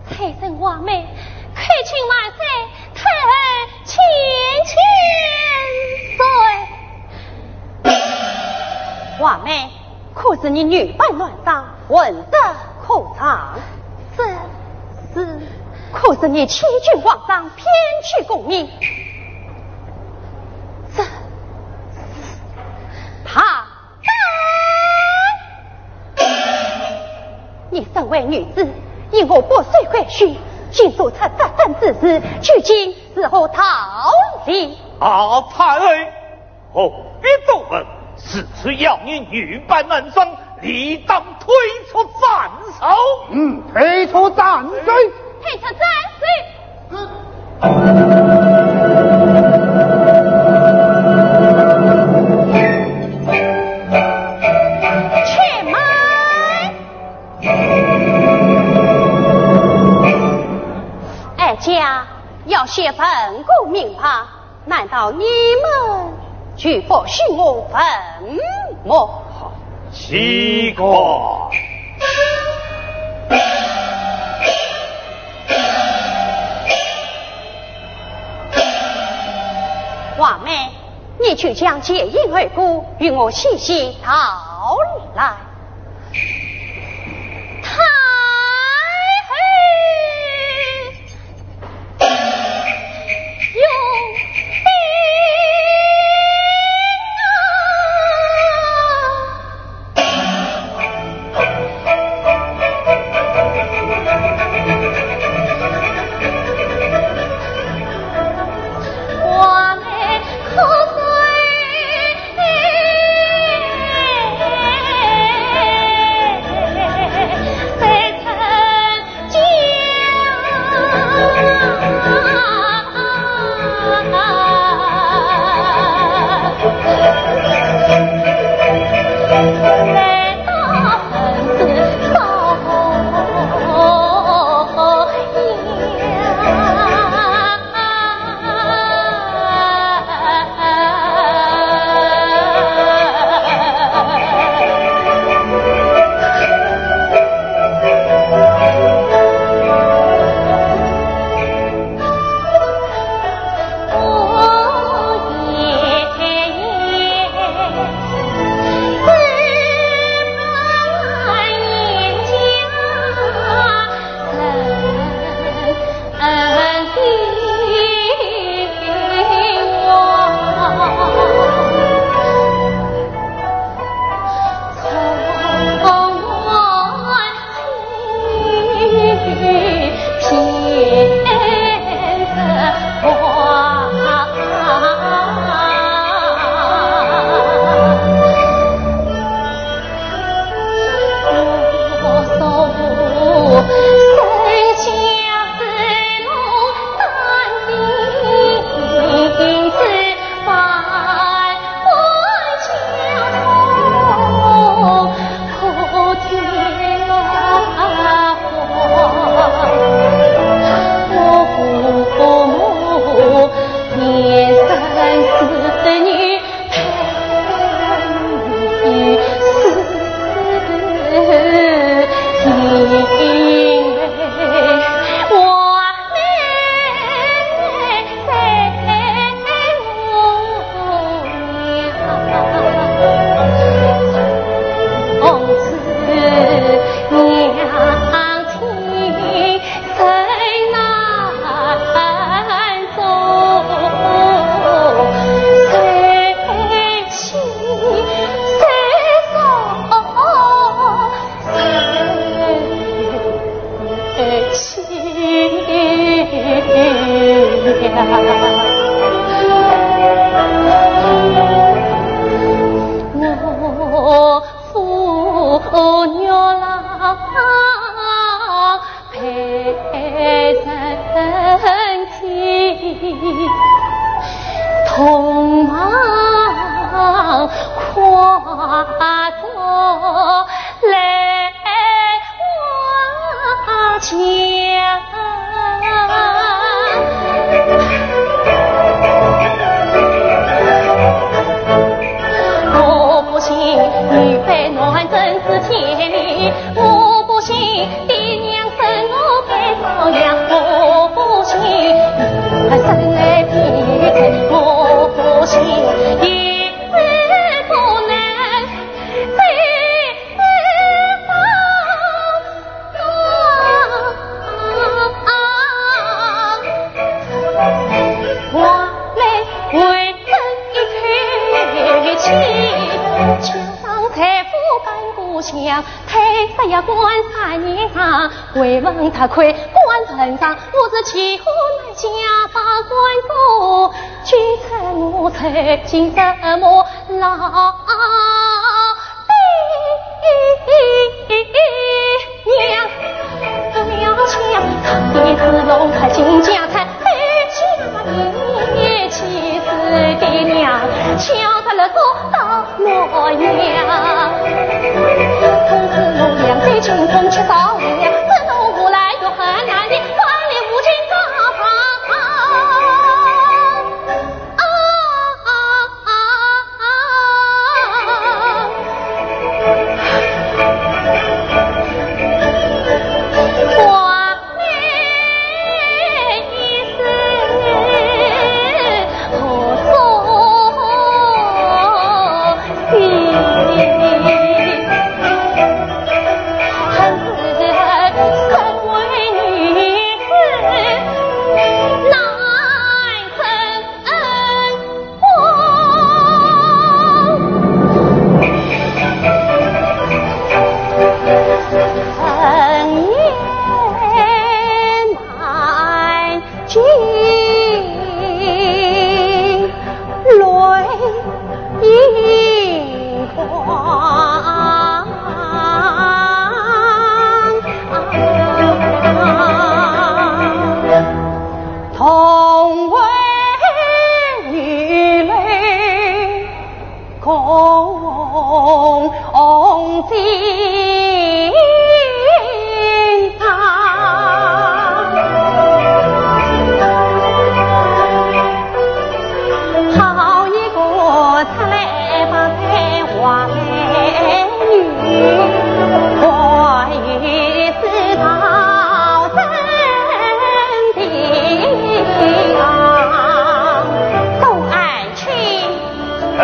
太后华梅，叩请万岁，太后千千岁。华梅，可是你女扮男装，混得可查？这是。可是你欺君罔上，骗取功名？这是。他 你身为女子，因何不守规矩，竟做出这等之事，究竟是何道理？啊，太后，何必多问？是谁要你女扮男装，理当推出斩首。嗯，推出斩首。推出斩首。 且慢！哀家要先问个明白，难道你们就不许我问么？奇怪！王妹，你去将解缨二股与我细细道来。太后。用兵啊！红红金啊，好一个出来发财花美女，花与世道人的啊，众爱卿。 嗯。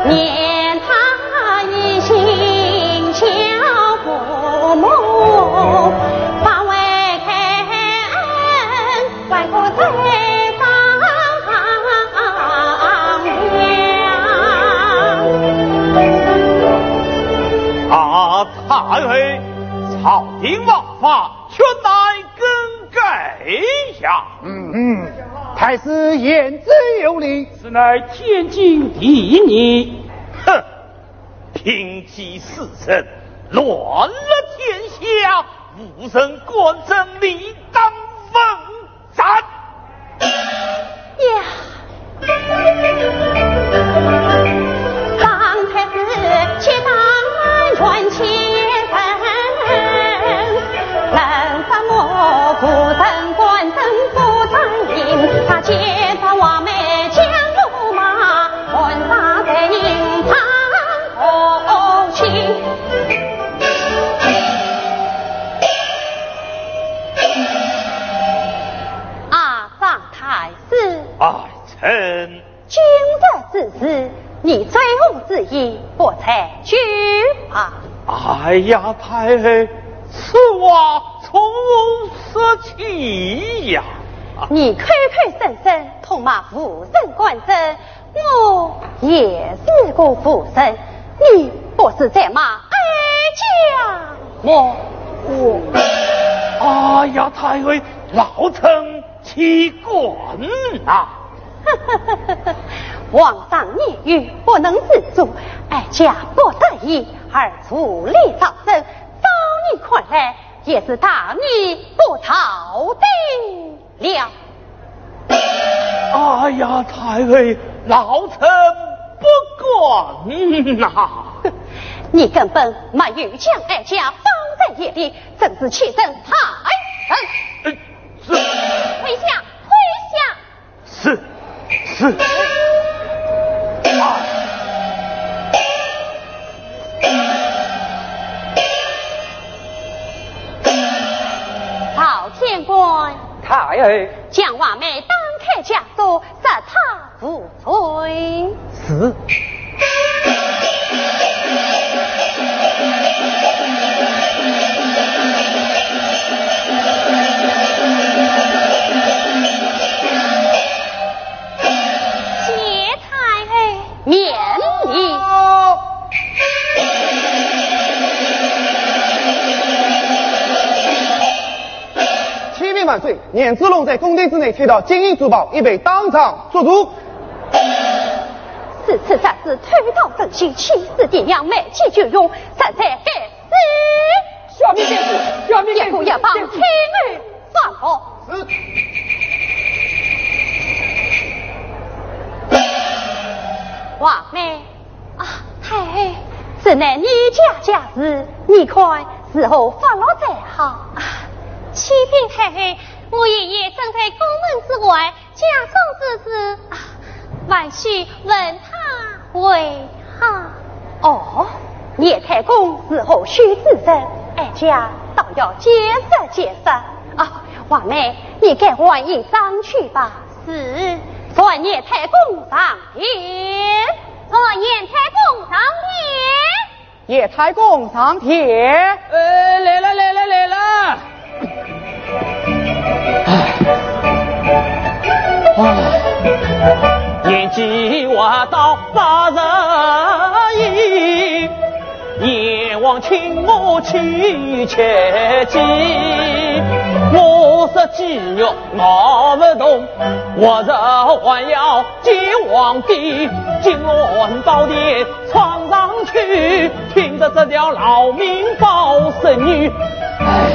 念他一心孝父母，方为开恩，万古再上梁。啊，太后，朝廷王法， 全乃更改呀。嗯，嗯，太师言之有理。此乃天经地义。哼，凭几时辰，乱了天下，无人管政，理当问斩。 呀，方才是七当元气人，人说我无人管政不正经，他见着王妹将我骂，还打在印堂口去。啊，方太师。啊， 臣。今日之事，你追我之意，不在酒吧。哎呀，太后，此话从何说起呀？你口口声声痛骂无人管政，我也是个妇人，你不是在骂哀家么？我……哎呀，太后，老臣 岂敢呐！皇上年幼不能自主，哀家不得已而助力招生，照你看来也是大逆不道的了。哎呀，太后，老臣不敢呐！你根本没有将哀家放在眼里，真是欺人太甚！呃，是。退下，退下！ 是，是。啊！赵天官。太后。将王妹打开枷锁，赦她无罪。 是。谢太后。免礼。启禀万岁，严子龙在宫廷之内偷盗金银珠宝，已被当场捉住。 此次杀子，偷盗珍稀，欺师奪娘，卖鸡求荣，实在该死。小民见死，小民见死，一个一旁，见死。听候发落。是。王妹，啊，太后，此乃你家家事，你看如何发落才好？啊，启禀太后，我爷爷正在宫门之外， 家中之事，啊，还需问他为好。哦，严太公是后妃之人，哀家倒要见识见识。啊，王妹，你该换衣裳去吧。是。传严太公上殿。传严太公上殿。 严太公上殿。呃，来了，来了，来了。哎，哎。年纪活到八十一，阎王请我去吃鸡。我说鸡肉咬不动，我是还要见皇帝，金銮宝殿 闯上去，拼得这条老命保身女。哎。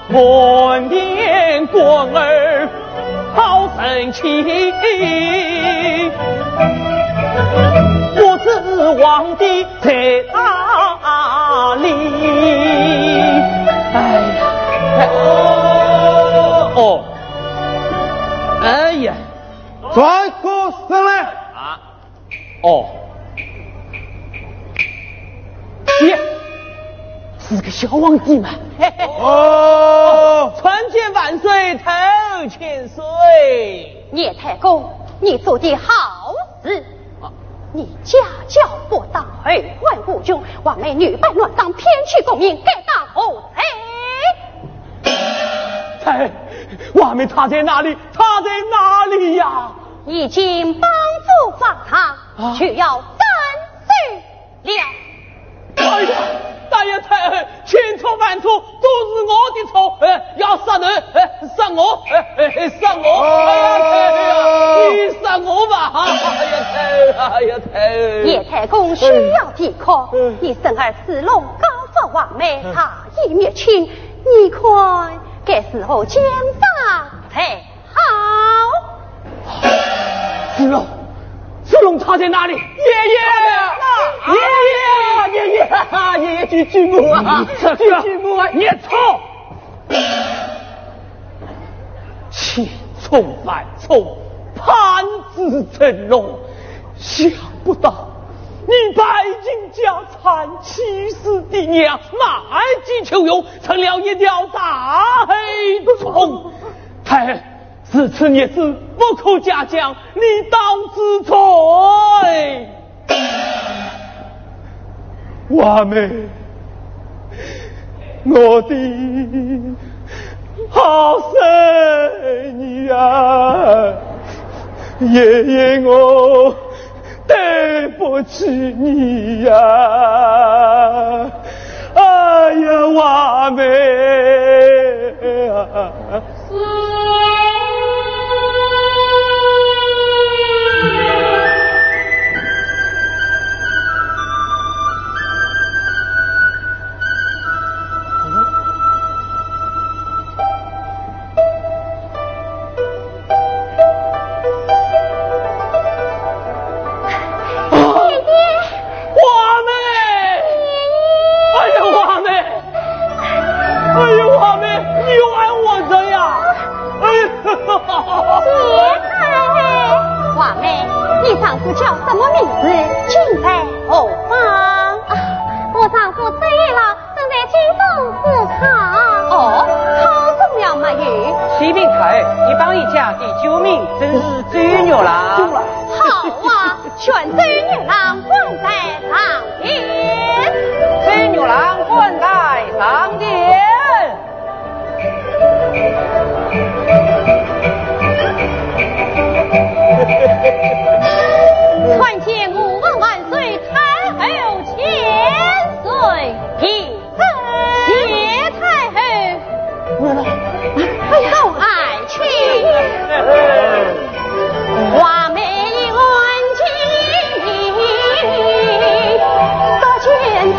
满天官儿好生气，不知皇帝在哪里？哎呀，哎，哦，哦，哎呀，转过身来。啊。 哦，耶，是个小皇帝嘛。哦，参见万岁，太后千岁。叶太公，你做的好事。啊。你家教不当，后患无穷，皇妹女扮男装，骗取功名，该当何罪？太后，皇妹她在哪里？她在哪里呀？ 已经绑赴法场，啊，就要斩首了。哎呀，大爷太后，千错万错，都是我的错，哎，要杀人，哎，杀我，哎，哎，杀我，哎呀，太后呀，你杀我吧，哎呀，太后，哎呀，太后。叶太公休要啼哭，哎，你孙儿子龙告发皇妹，大义灭亲，你看该如何奖赏才 好。子龙，子龙他在哪里？爷爷，爷爷，爷爷，爷爷，救救我啊！救救我啊！孽畜！千错万错，判子成龙，想不到你拜金家产，欺师抵娘，卖鸡求荣，成了一条大黑虫。太后， 如此孽子，不可嘉奖，你当知罪。皇妹，我的好孙女啊，爷爷我 对不起你呀，哎呀，皇妹啊！皇妹！哎呀，皇妹！哎呀，皇妹，你又爱我怎样？哎呀！皇妹，你丈夫叫什么名字？今在何方？啊，我丈夫失业了， 正在京中赴考。哦，考中了没有？启禀太后，一榜一甲第九名，正是周玉郎。好啊，宣周玉郎官拜上殿。周玉郎官拜上殿。参见吾皇万岁，太后千岁。 谢太后。哎呀，众爱卿，皇妹一案情，不见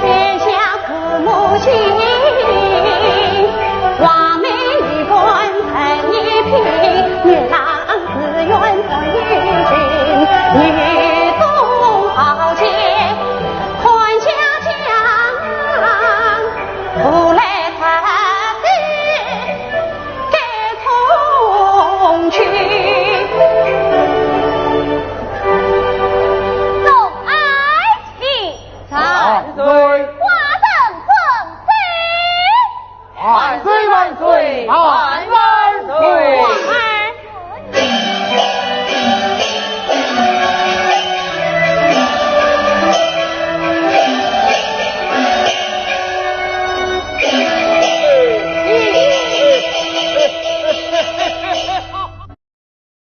天下父母心。